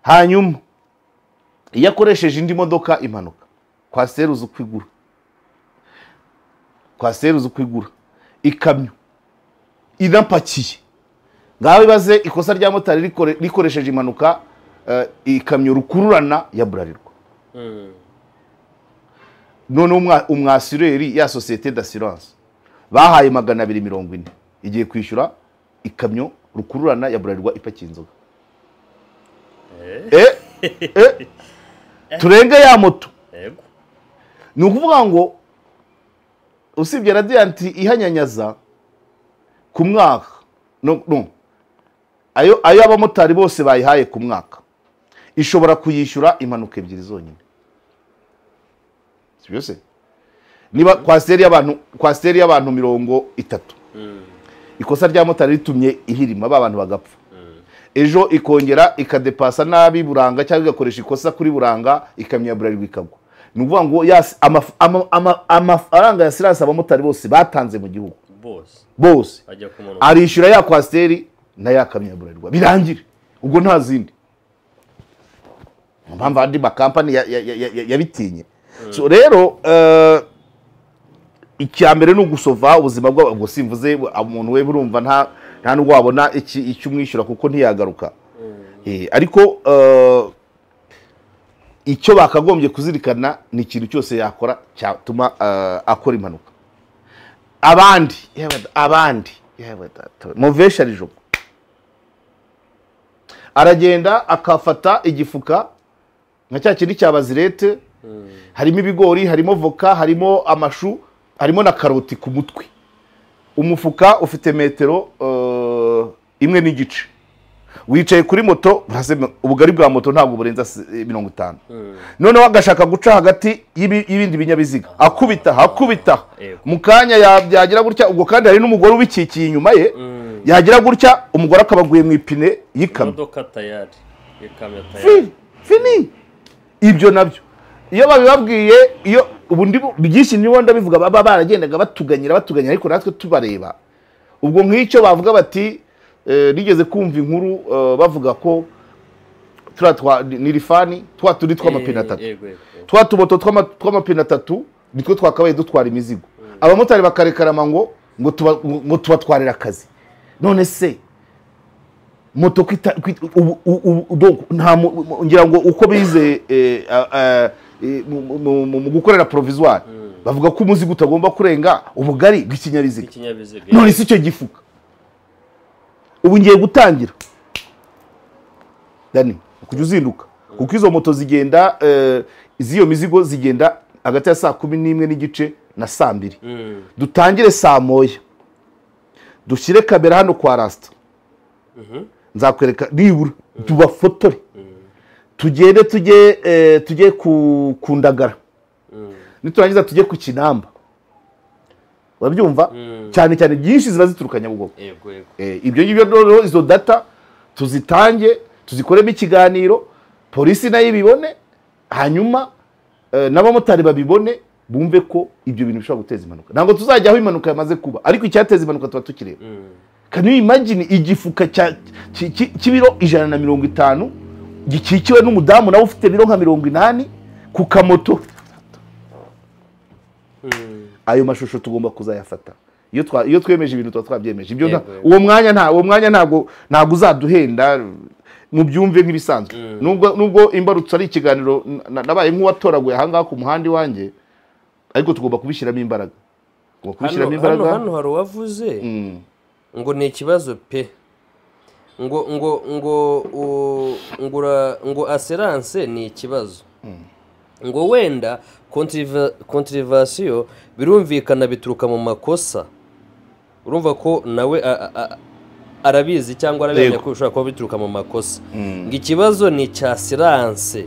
Hanyuma iyo akoresheje indi modoka impanuka, kwa seruzi ukwigura ikamyo inapakiye, ngaho ibaze ikosa rya motari rikoresheje impanuka, ikamyo rukururana ya Bralirwa. None umwasireri ya société d'assurance bahaye 240 igiye kwishyura ikamyo rukururana ya Bralirwa ipakiye inzoga. Turenge ya moto. Ni ukuvuga ngo usibye Radiant ihanyanyaza ku mwaka, no ayo abamotari bose bayihaye ku mwaka, ishobora kuyishyura impanuka ebyiri zonyine. Sibyo se? Niba kwasiteri y'abantu 30, ikosa rya motari ritumye ihirima ba bantu bagapfa, ejo ikongera ikadepasa nabi Buranga cyangwa igakoresha ikosa kuri Buranga, ikamyo ya Bralirwa ikagwa. Ni ukuvuga ngo amafaranga ya assurance abamotari bose batanze mu gihugu bose arishyura ya kwasiteri na ya kamyo ya Bralirwa, birangire ubwo nta zindi. Impamvu andi makampani yabitinye. So rero icya mbere ni ugusova ubuzima bw'abo. Simvuze umuntu we, burumva nta nubwo wabona icyo umwishyura kuko ntiyagaruka. Ariko icyo bakagombye kuzirikana ni ikintu cyose yakora cyatuma akora impanuka. Abandi abandi muvesha rijo aragenda akafata igifuka nka cya kindi cya bazirete, harimo ibigori, harimo voka, harimo amashu, harimo na karoti ku mutwe. Umufuka ufite metero 1.5. Wicaye kuri moto, ubugari bwa moto ntabwo burenza 50. Noneho agashaka guca hagati y'ibindi binyabiziga, akubita mu kanya yagira gutya, ubwo kandi hari n'umugore ubikikiye inyuma ye, yagira gutya umugore akabaguye mu ipine y'ikamyo. Imodoka tayari, ikamyo tayari. Fini. Ibyo nabyo iyo babibabwiye, iyo ubundi byinshi nibo ndabivuga, baba baragendaga batuganyira ariko natwe tubareba. Ubwo nk'icyo bavuga bati nigeze kumva inkuru bavuga ko twa nirifani twa turi tw'amapine 3, twa tumoto tw'amapine 3 nitwo twakabaye dutwara imizigo, abamotari bakarekarama ngo tubatwarira akazi. None se moto nta ngira ngo uko bize mu gukorera provisoire bavuga ko umuzigo utagomba kurenga ubugari bw'ikinyabiziga. None se icyo gifuka ubu ngiye gutangira Dani kujya uzinduka, kuko izo moto zigenda iziyo mizigo zigenda hagati ya saa 11:30 na saa 2. Dutangire saa 1 dushyire kamera hano kwa Rasta, nzakwereka nibura tubafotore, tugende tujye ku Ndagara, niturangiza tujye ku Kinamba. Urabyumva? Cyane cyane byinshi ziba zituruka Nyabugogo. Ibyo ngibyo rero izo data tuzitange, tuzikoremo ikiganiro, polisi nayo ibibone, hanyuma n'abamotari babibone, bumve ko ibyo bintu bishobora guteza impanuka. Ntabwo tuzajya aho impanuka yamaze kuba, ariko icyateza impanuka tuba tukireba. Can you imagine igifuka cy'ibiro 150 gikikiwe n'umudamu nawe ufite biro nka 80 ku kamoto? Ayo mashusho tugomba kuzayafata. Iyo twemeje ibintu tuba twabyemeje. Ibyo uwo mwanya ntabwo uzaduhenda, mubyumve nk'ibisanzwe. Nubwo imbarutso ari ikiganiro nabaye nk'uwatoraguye aha ngaha ku muhanda iwanjye, ariko tugomba kubishyiramo imbaraga. Hano hari uwavuze ngo ni ikibazo pe, ngo ngo ngo ngo assurance ni ikibazo, ngo wenda contravention birumvikana bituruka mu makosa. Urumva ko nawe arabizi cyangwa arabimenya ko ushobora kuba bituruka mu makosa. Ngo ikibazo ni cya assurance.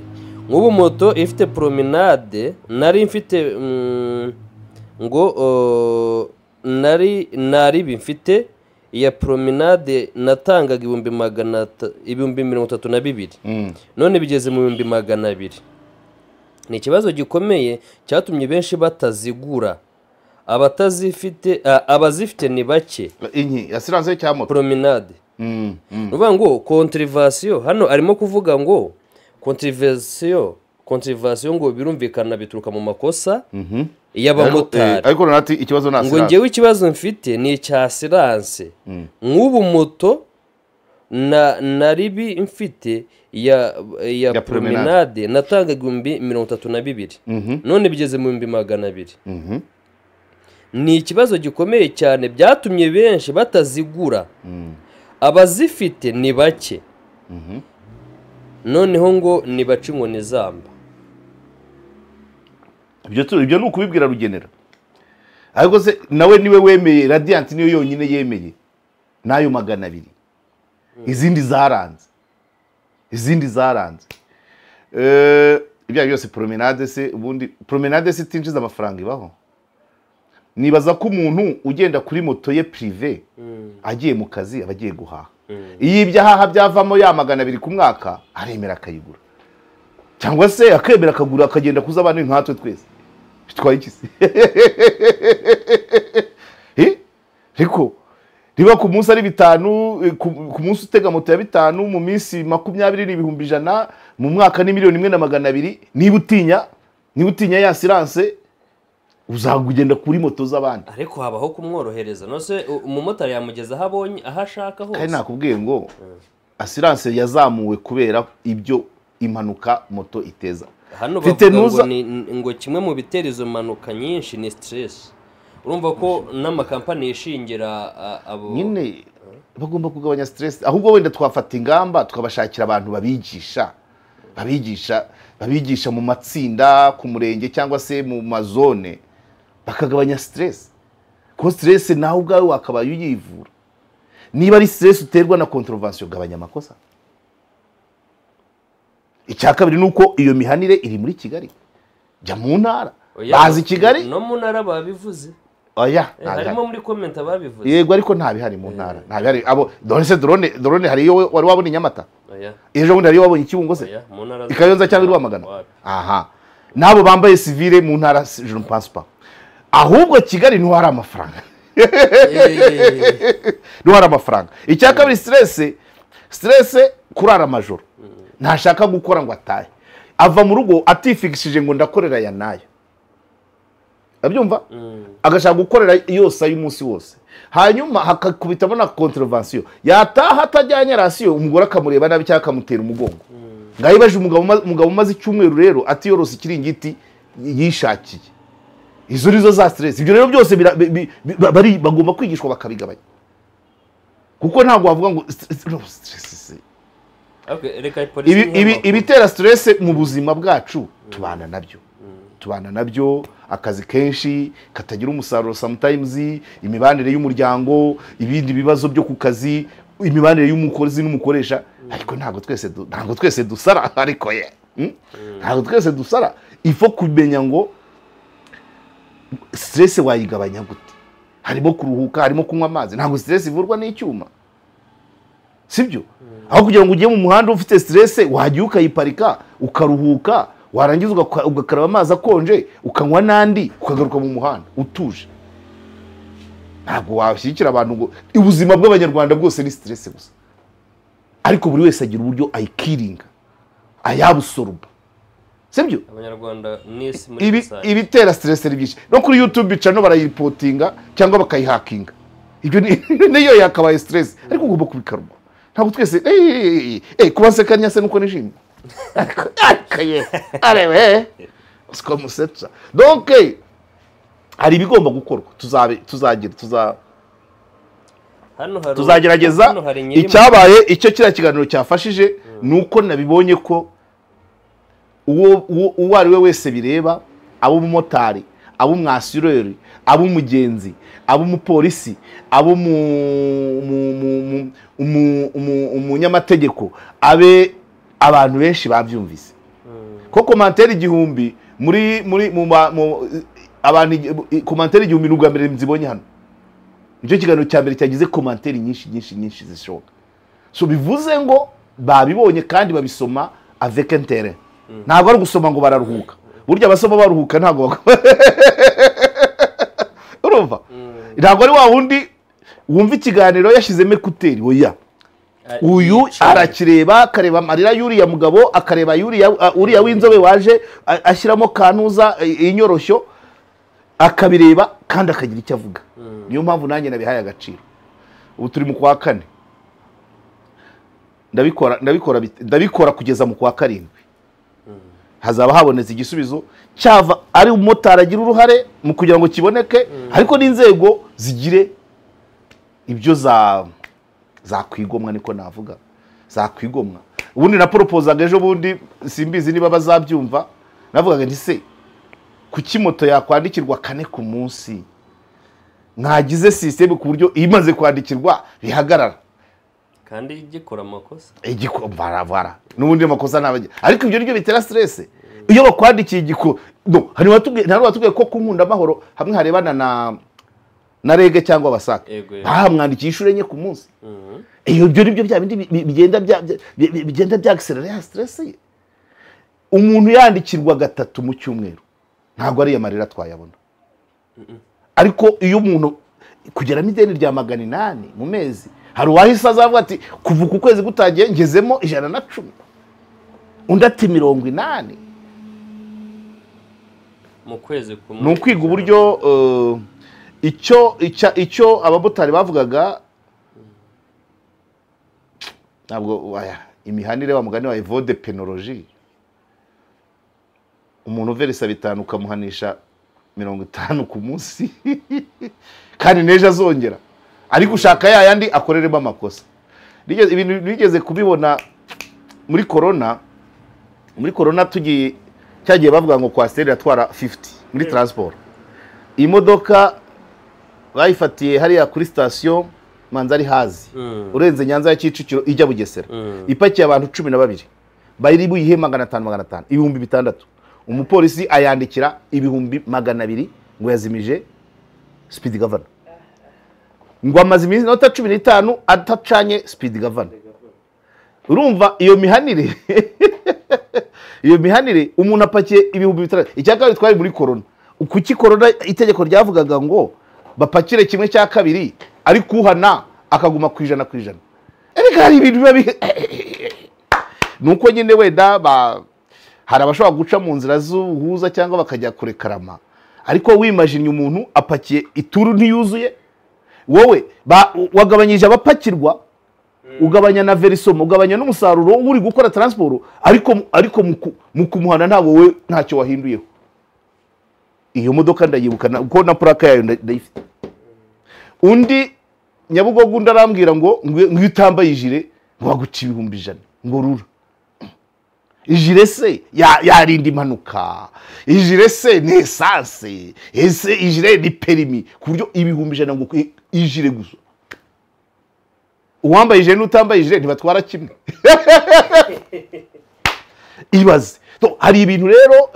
Nk'ubu moto ifite promenade nari mfite, ngo nari bimfite iya promenade natangaga 32,000, none bigeze mu 200,000. Ni ikibazo gikomeye cyatumye benshi batazigura, abatazifite abazifite ni bake. Inki assurance cya moto promenade. Nuvuga ngo contravention, hano arimo kuvuga ngo contravention ngo birumvikana bituruka mu makosa y'abamotari. Ariko nati ikibazo na ngo ngewe ikibazo mfite ni icya assurance. Nk'ubu moto na naribi mfite ya promenade natangaga 32,000, none bigeze mu 200,000. Ni ikibazo gikomeye cyane byatumye benshi batazigura, abazifite ni bake. Noneho ngo nibace inkoni zamba. Ibyo ni ukubibwira Rugenera. Ariko se nawe niwe wemeye, Radiant niyo yonyine yemeye nayo 200, izindi zaranze. Ibyo byose promenade se, ubundi promenade se itinjiza amafaranga ibaho. Nibaza ko umuntu ugenda kuri moto ye privé agiye mu kazi aba agiye guhaha. Iyo ibyo ahaha byavamo ya 200 ku mwaka, aremera akayigura, cyangwa se akemera akagura akagenda kuza abantu nkatwe twese. Bitwaye iki se? Ariko Niba ku munsi ari 5, ku munsi utega moto ya 5, mu minsi 20 ni 100,000, mu mwaka ni 1,200,000. Niba utinya ya assurance uzagugenda kuri moto z'abandi. Ariko habaho kumworohereza, nose umumotari yamugeza aho abonye aho ashaka hose. Kandi nakubwiye ngo assurance yazamuwe kubera ibyo impanuka moto iteza. Hano bavuga ngo kimwe mu bitera izo mpanuka nyinshi ni stress. Urumva ko n'amakampani yishingira abo nyine bagomba kugabanya stress. Ahubwo wenda twafata ingamba tukabashakira abantu babigisha mu matsinda ku murenge cyangwa se mu mazone, bakagabanya stress. Ko stress nawe ubwawe wakabaye uyivura. Niba ari stress uterwa na contravention, gabanya amakosa. Icya kabiri nuko iyo mihanire iri muri Kigali, jya mu ntara. Bazi Kigali no mu ntara babivuze. Oya, harimo muri comment ababivuze. Yego, ariko nta bihari mu ntara. Nta bihari. Abo dore se drone hari iyo wari wabona Nyamata? Oya. Ejo bundi hari iyo wabonye Kibungo se? Oya, mu ntara. Ikayonza cyangwa Rwamagana? Aha. Nabo bambaye civile mu ntara, je ne pense pas. Ahubwo Kigali niho hari amafaranga. Niho hari amafaranga. Icya kabiri stress kurara amajoro. Ntashaka gukora ngo atahe. Ava mu rugo atifigishije ngo ndakorera ya nayo. Abyumva? Agashaka gukorera yose ay'umunsi wose. Hanyuma hakakubitamo na contravention. Yataha atajyanye rasiyo, umugore akamureba nabi cyangwa akamutera umugongo. Ngayibaje umugabo umaze icyumweru rero atiyorose ikiringiti yishakiye. Izo nizo za stress. Ibyo rero byose bari bagomba kwigishwa bakabigabanya. Kuko ntabwo wavuga ngo stress. Okay, reka polisi ibitera stress mu buzima bwacu tubana nabyo. Tubana nabyo, akazi kenshi katagira umusaruro sometimes, imibanire y'umuryango, ibindi bibazo byo ku kazi, imibanire y'umukozi n'umukoresha. Ariko ntabwo twese dusara, ariko ye ntabwo twese dusara. Ifo kumenya ngo stress wayigabanya gute. Harimo kuruhuka, harimo kunywa amazi. Ntabwo stress ivurwa n'icyuma, sibyo? Aho kugira ngo ujye mu muhanda ufite stress, wajya ukayiparika ukaruhuka, warangiza ugakaraba amazi akonje, ukanywa nandi, ukagaruka mu muhanda utuje. Ntabwo washyikira abantu ngo ubuzima bw'abanyarwanda bwose ni stress gusa. Ariko buri wese agira uburyo ayikiringa, ayabusoruba, sibyo? Abanyarwanda n'isi muri rusange ibitera stress ari byinshi. No kuri YouTube channel barayipotinga cyangwa bakayihakinga. Ibyo niyo yakabaye stress, ariko ugomba kubikaruma. Ntabwo twese kubasekanya se nuko nishimye. Akaye arewe siko musetsa. Donc hari ibigomba gukorwa, tuzagerageza. Icyabaye icyo kiriya kiganiro cyafashije nuko nabibonye ko uwo ari we wese bireba, abo umumotari, abo umwasureri, abo umugenzi, abo umupolisi, abo umunyamategeko, abe abantu benshi babyumvise. Ko commentaire 1000 muri abantu commentaire 1000 n'ubwa mbere nzibonye hano. Nicyo kiganiro cya mbere cyagize commentaire nyinshi nyinshi nyinshi zishoboka. So bivuze ngo babibonye kandi babisoma avec intérêt. Ntabwo ari gusoma ngo bararuhuka. Burya abasoma baruhuka ntabwo urumva. Ntabwo ari wa wundi wumva ikiganiro yashizemo ekuteri, oya. Uyu arakireba, akareba amarira y'uriya mugabo, akareba uriya w'inzobe waje ashyiramo kanuza inyoroshyo, akabireba kandi akagira icyo avuga. Niyo mpamvu nanjye nabihaye agaciro. Ubu turi mu kwa 4. Ndabikora kugeza mu kwa 7. Hazaba habonetse igisubizo cyava ari umumotari agira uruhare mu kugira ngo kiboneke, ariko n'inzego zigire ibyo zakwigomwa, niko navuga zakwigomwa. Ubundi na proposaga ejo bundi, simbizi niba bazabyumva, navugaga nti se kuki moto yakwandikirwa 4 ku munsi, mwagize system ku buryo imaze kwandikirwa bihagarara kandi igikora amakosa, igikora n'ubundi amakosa nabajye. Ariko ibyo nibyo bitera stress. Iyo bakwandikiye igiko no hari watubwiye ko kunkunda amahoro hamwe harebana na rege cyangwa basaka bahamwandikiye inshuro 4 ku munsi. Iyo byo nibyo bya bindi bigenda bya stress. Umuntu yandikirwa 3 mu cyumweru ntabwo ari amarira twayabona. Ariko iyo umuntu Kugeramo ideni rya 800 mu mezi, hari uwahise azavuga ati kuva ku kwezi gutangiye ngezemo 110, undi ati 80 mu kwezi kumwe. Ni ukwiga uburyo icyo abamotari bavugaga, ntabwo imihanire wa mugani wa evode penologie, umuntu uverisa 5 ukamuhanisha 50 ku munsi kandi nejo azongera ariko ushaka yayandi akoreremo amakosa. Ibintu bigeze kubibona muri corona, tugiye cyagiye bavuga ngo kwasiteri iratwara 50 muri transport. Imodoka bayifatiye hariya kuri station Manzari hazi urenze Nyanza ya Kicukiro ijya Bugesera, ipakiye abantu 12 bayiri buyihe 500 500 6000. Umupolisi ayandikira 200,000 ngo yazimije speed governor, ngo amaze iminota 15 atacanye speed governor. Urumva iyo mihanire iyo mihanire umuntu apakiye 6000. Icyakabiri twari muri corona, kuki corona itegeko ryavugaga ngo bapakire kimwe cya kabiri ari kuhana akaguma ku 100%? Erega hari ibintu biba nuko nyine wenda hari abashobora guca mu nzira z'ubuhuza cyangwa bakajya kurekarama, ariko wimagine umuntu apakiye ituru ntiyuzuye, wowe wagabanyije abapakirwa, ugabanya na verisoma, ugabanya n'umusaruro uri gukora transport, ariko mu kumuhana nta wowe ntacyo wahinduyeho. Iyo modoka ndayibuka ko na plaque yayo ndayifite. Undi Nyabugogo undi arambwira ngo ngo utambaye ijire ngo baguca 100,000 ngo rura. Ijire se yarinda impanuka, ijire se ni essence, ese ijire ni perimi, ku buryo 100,000 ngo ijire gusa. Uwambaye ijire n'utambaye ijire ntibatwara kimwe. Ibaze. Hari ibintu rero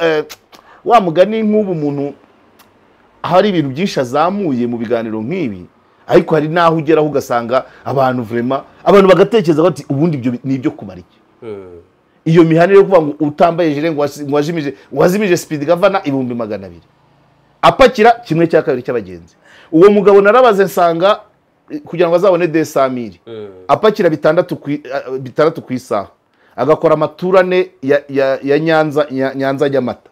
wa mugani nk'ubu umuntu hari ibintu byinshi azamuye mu biganiro nk'ibi, ariko hari naho ugeraho ugasanga abantu vraiment abantu bagatekereza bati ubundi ibyo ni ibyo kumara iki. Iyo mihanire yo kuvuga ngo utambaye ijire ngo wazimije speed governor 200,000 apakira kimwe cya kabiri cy'abagenzi. Uwo mugabo narabaze nsanga kugira ngo azabone 200,000 apakira 6 ku isaha, agakora amaturane ya Nyanza Nyamata.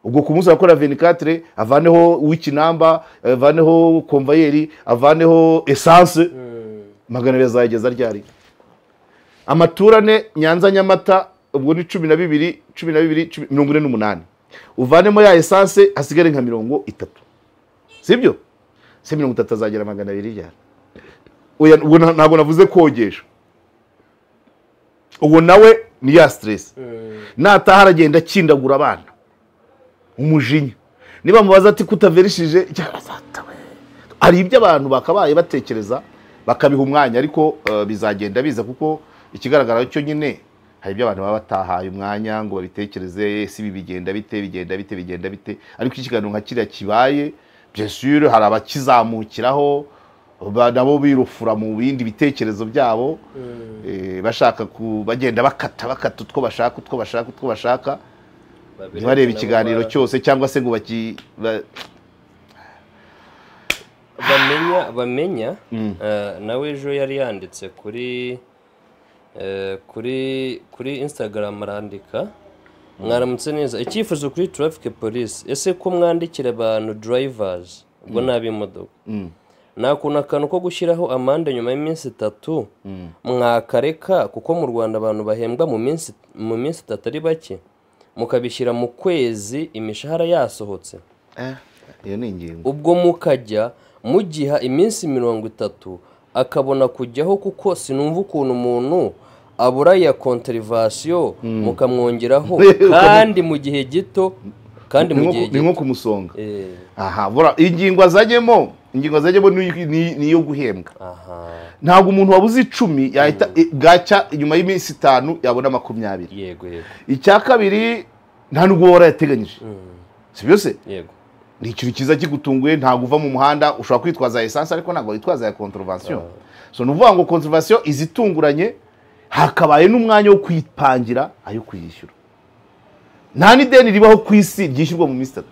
Ubwo ku munsi akora 24 avaneho w'ikinamba, avaneho konvayeri, avaneho essence, 200 azageza ryari. Amaturane Nyanza Nyamata ubwo ni 12 12 48, uvanemo ya essence hasigare nka 30, sibyo? Se 30 azagera 200 ryari. Oya ntabwo navuze kogesha, uwo nawe ni ya stress. Nataha aragenda akindagura abana umujinya, niba mubaza ati kutaverishije hari ibyo abantu bakabaye batekereza bakabiha umwanya, ariko bizagenda biza, kuko ikigaragara cyo nyine hari ibyo abantu baba batahaye umwanya ngo babitekereze, si ibi bigenda bite bigenda bite bigenda bite. Ariko ikiganiro nka kiriya kibaye, bien sûr hari abakizamukiraho nabo birufura mu bindi bitekerezo byabo, bashaka bagenda bakata utwo bashaka utwo bashaka utwo bashaka, ntibarebe ikiganiro cyose cyangwa se ngo bamenya. Nawe ejo yari yanditse kuri kuri Instagram arandika, mwaramutse neza, icyifuzo kuri traffic police, ese ko mwandikira abantu drivers ubwo n'ab'imodoka nakuna akantu ko gushyiraho amande nyuma y'iminsi 3 mwakareka, kuko mu Rwanda abantu bahembwa mu minsi 3 ari bake, mukabishyira mu kwezi imishahara yasohotse. Iyo ni ingingo. Ubwo mukajya mugiha iminsi 30 akabona kujyaho, kuko sinumva ukuntu umuntu abura ya contravention mukamwongeraho kandi mu gihe gito, kandi mu gihe gito ni nko kumusonga. Aha bora ingingo azajyemo, ni yo guhembwa. Ntabwo umuntu wabuze 10 yahita bwacya nyuma y'iminsi 5 yabona 20. Yego yego. Icya kabiri nta nubwo wora yateganyije. Si byose? Yego. Ni ikintu cyiza kigutunguye, ntabwo uva mu muhanda ushobora kwitwaza essence ariko ntabwo witwaza ya contravention. So nuvuga ngo contravention izitunguranye hakabaye n'umwanya wo kwipangira ayo kuyishyura. Nta n'ideni ribaho ku isi ryishyurwa mu minsi 3.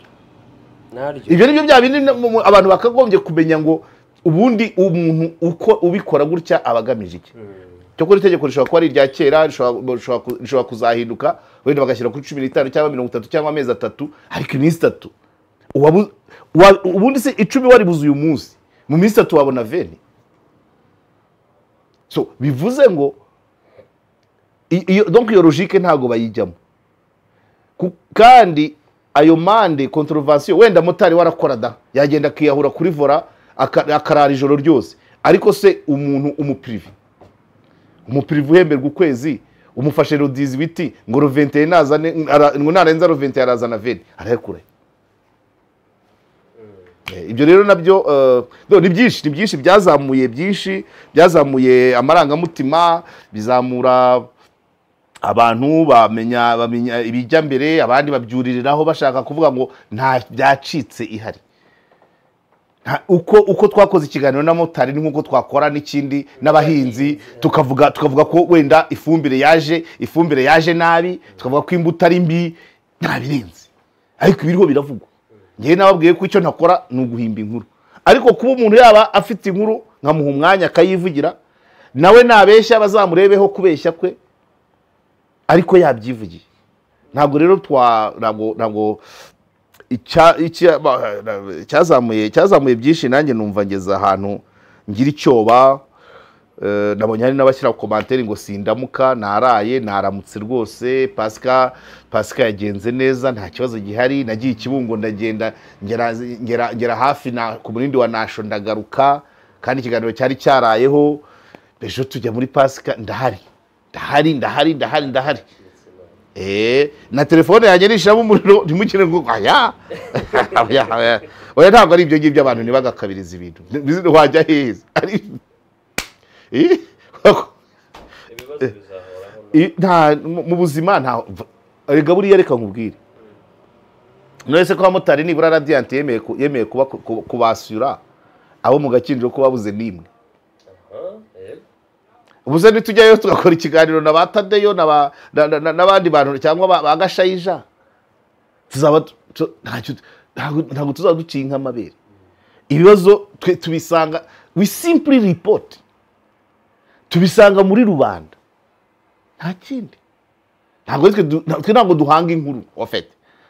Ibyo nibyo bya bindi abantu bakagombye kumenya ngo ubundi umuntu uko ubikora gutya abagamije iki. Cyokora itegeko rishobora kuba ari irya kera, rishobora kuzahinduka wenda bagashyira kuri 15 cyangwa 30 cyangwa amezi 3, ariko iminsi 3 ubundi se 10 waribuze uyu munsi, mu minsi 3 wabona veni. So bivuze ngo donc iyo logique ntago bayijyamo. Kandi ayo mande contravention wenda motari warakora da yagenda akiyahura kuri vora akarara ijoro ryose, ariko se umuntu umuprive uhemberwa ukwezi umufashe rodizi biti ngo rovente nazane ngo narenza rovente yarazana veni arayakura. Ibyo rero nabyo ni byinshi byazamuye byinshi, byazamuye amarangamutima, bizamura abantu bamenya ibijya mbere, abandi babyuririraho bashaka kuvuga ngo nta byacitse ihari. Uko twakoze ikiganiro na motari ni nkuko twakora n'ikindi n'abahinzi, tukavuga ko wenda ifumbire yaje nabi, tukavuga ko imbuto ari mbi, nta birenze, ariko ibiriho biravugwa. Ngewe nababwiye ko icyo ntakora ni uguhimba inkuru, ariko kuba umuntu yaba afite inkuru nkamuha umwanya akayivugira, nawe nabeshya bazamurebeho kubeshya kwe, ariko yabyivugiye. Ntabwo rero ntabwo cyazamuye byinshi. Nanjye numva ngeze ahantu ngira icyoba. Nabonye hari n'abashyira commentaire ngo sindamuka, naraye naramutse rwose, Pasika yagenze neza, nta kibazo gihari, nagiye Kibungo ndagenda ngera hafi na ku murindi wa Nasho ndagaruka, kandi ikiganiro cyari cyarayeho. Ejo tujya muri Pasika, ndahari ndahari ndahari ndahari ndahari. Na telefone yanjye nishiramo umuriro ntimukire ngo aya oya, ntabwo ari ibyo ngibyo. Abantu ntibagakabiriza ibintu, wajya heza mu buzima. Nta erega buriya reka nkubwire, none ko abamotari nibura Radiant yemeye kubasura abo mu Gakinjiro ko babuze nimwe. Ubuze nitujyayo tugakora ikiganiro na ba Tadeyo n'abandi bantu cyangwa ba Gashayija, tuzaba ntabwo tuzaba duciye nk'amabere. Ibibazo twe tubisanga, we simply report, tubisanga muri rubanda, nta kindi. Ntabwo twe ntabwo duhanga inkuru, en fait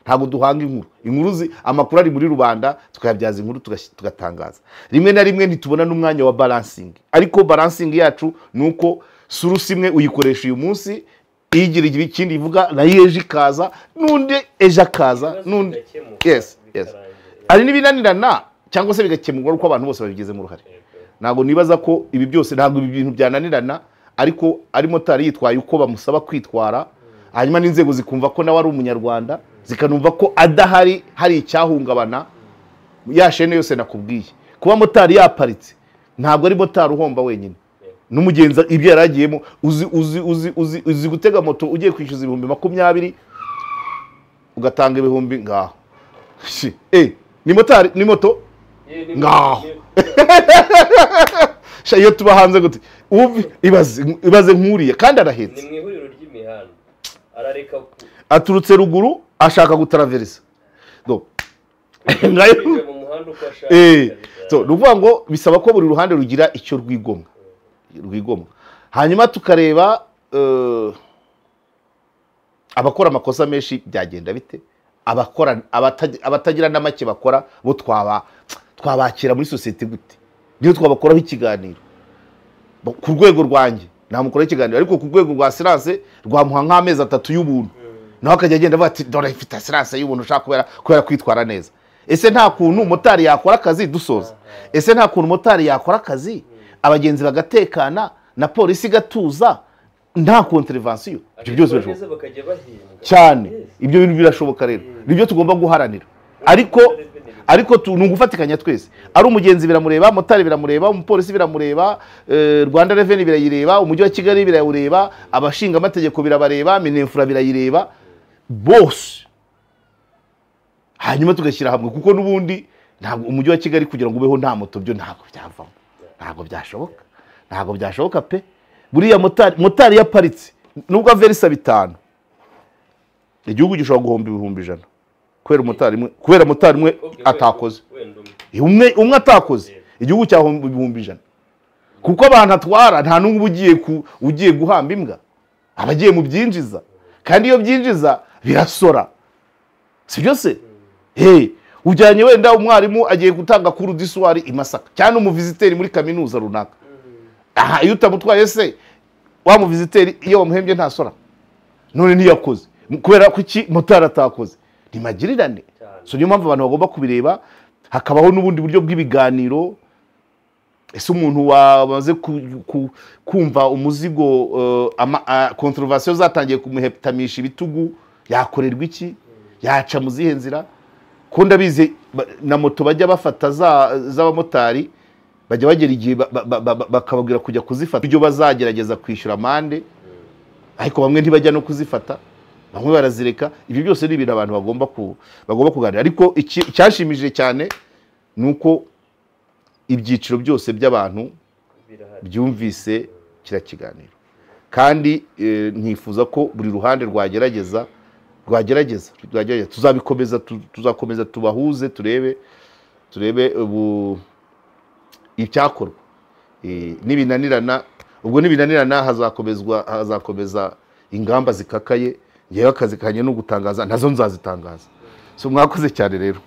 ntabwo duhanga inkuru, amakuru ari muri rubanda tukayabyaza inkuru tugatangaza. Rimwe na rimwe ntitubona n'umwanya wa balancing, ariko balancing yacu nuko source imwe uyikoresha uyu munsi igira ikindi ivuga, nayo ejo ikaza, n'undi ejo akaza, n'undi. Yes yes, ari n'ibinanirana cyangwa se bigakemurwa uko abantu bose babigizemo uruhare. Ntabwo nibaza ko ibi byose, ntabwo ibi bintu byananirana, ariko ari motari yitwaye uko bamusaba kwitwara, hanyuma n'inzego zikumva ko nawe ari umunyarwanda, zikanumva ko adahari hari icyahungabana. Ya shene yose nakubwiye, kuba motari yaparitse ntabwo ari motari uhomba wenyine, n'umugenzi ibyo yaragiyemo. Uzi uzi uzi uzi uzi gutega moto ugiye kwishyuza 20,000 ugatanga 1000 ngaho. Ni motari ni moto ngaho. Iyo tuba hanze gute ibaze nkuriye kandi arahetse, ni mu ihuriro ry'imihanda, arareka aturutse ruguru ashaka gutaraverisa. Do so nuvuga ngo bisaba ko buri ruhande rugira icyo rwigomwa. Hanyuma tukareba abakora amakosa menshi byagenda bite, abakora abatagira n'amake bakora bo twabakira muri societe gute, niyo twabakoraho ikiganiro. Ku rwego rwanjye namukora ikiganiro, ariko ku rwego rwa silence rwamuha nk'amezi 3 y'ubuntu, naho akajya agenda avuga ati dore mfite silence y'ubuntu ushaka kubera kwitwara neza. Ese nta kuntu motari yakora akazi dusoza? Ese nta kuntu motari yakora akazi abagenzi bagatekana na polisi igatuza nta contravention? Ibyo byose birashoboka cyane, ibyo bintu birashoboka. Rero nibyo tugomba guharanira, ariko ni ugufatikanya twese. Ari umugenzi biramureba, motari biramureba, umupolisi biramureba, Rwanda Revenue birayireba, umujyi wa Kigali birayureba, abashinga amategeko birabareba, Mininfra birayireba, bose. Hanyuma tugashyira hamwe, kuko n'ubundi ntabwo umujyi wa Kigali kugira ngo ubeho nta moto byo ntabwo byavamo, ntabwo byashoboka, ntabwo byashoboka pe. Buriya motari yaparitse nubwo averisa 5, igihugu gishobora guhomba 100,000 Kubera umumotari umwe, kubera motari umwe atakoze, umwe atakoze, igihugu cyahomba 100,000. Kuko abantu atwara nta n'umwe ugiye guhamba imbwa, abagiye mu byinjiza, kandi iyo byinjiza birasora, sibyo se? Hey, ujyanye wenda umwarimu agiye gutanga cours du soir i Masaka, cyangwa umuviziteri muri kaminuza runaka. Aha iyo utamutwaye se wa muviziteri iyo wamuhembye ntasora, none ntiyakoze kubera kuki motari atakoze? Ni magirirane. So niyo mpamvu abantu bagomba kubireba, hakabaho n'ubundi buryo bw'ibiganiro. Ese umuntu wamaze kumva umuzigo, controversion zatangiye kumuhetamisha ibitugu, yakorerwa iki? Yaca mu zihe nzira? Ko ndabizi na moto bajya bafata z'abamotari, bajya bagera igihe bakababwira kujya kuzifata, ibyo bazagerageza kwishyura amande, ariko bamwe ntibajya no kuzifata, bamwe barazireka. Ibyo byose ni ibintu abantu bagomba kuganira. Ariko icyashimishije cyane ni uko ibyiciro byose by'abantu byumvise kiriya kiganiro, kandi ntifuza ko buri ruhande rwagerageza. Tuzabikomeza, tuzakomeza tubahuze, turebe ubu icyakorwa. Nibinanirana, ubwo nibinanirana hazakomeza ingamba zikakaye. Ngewe akazi kanye no gutangaza, nazo nzazitangaza. So mwakoze cyane rero.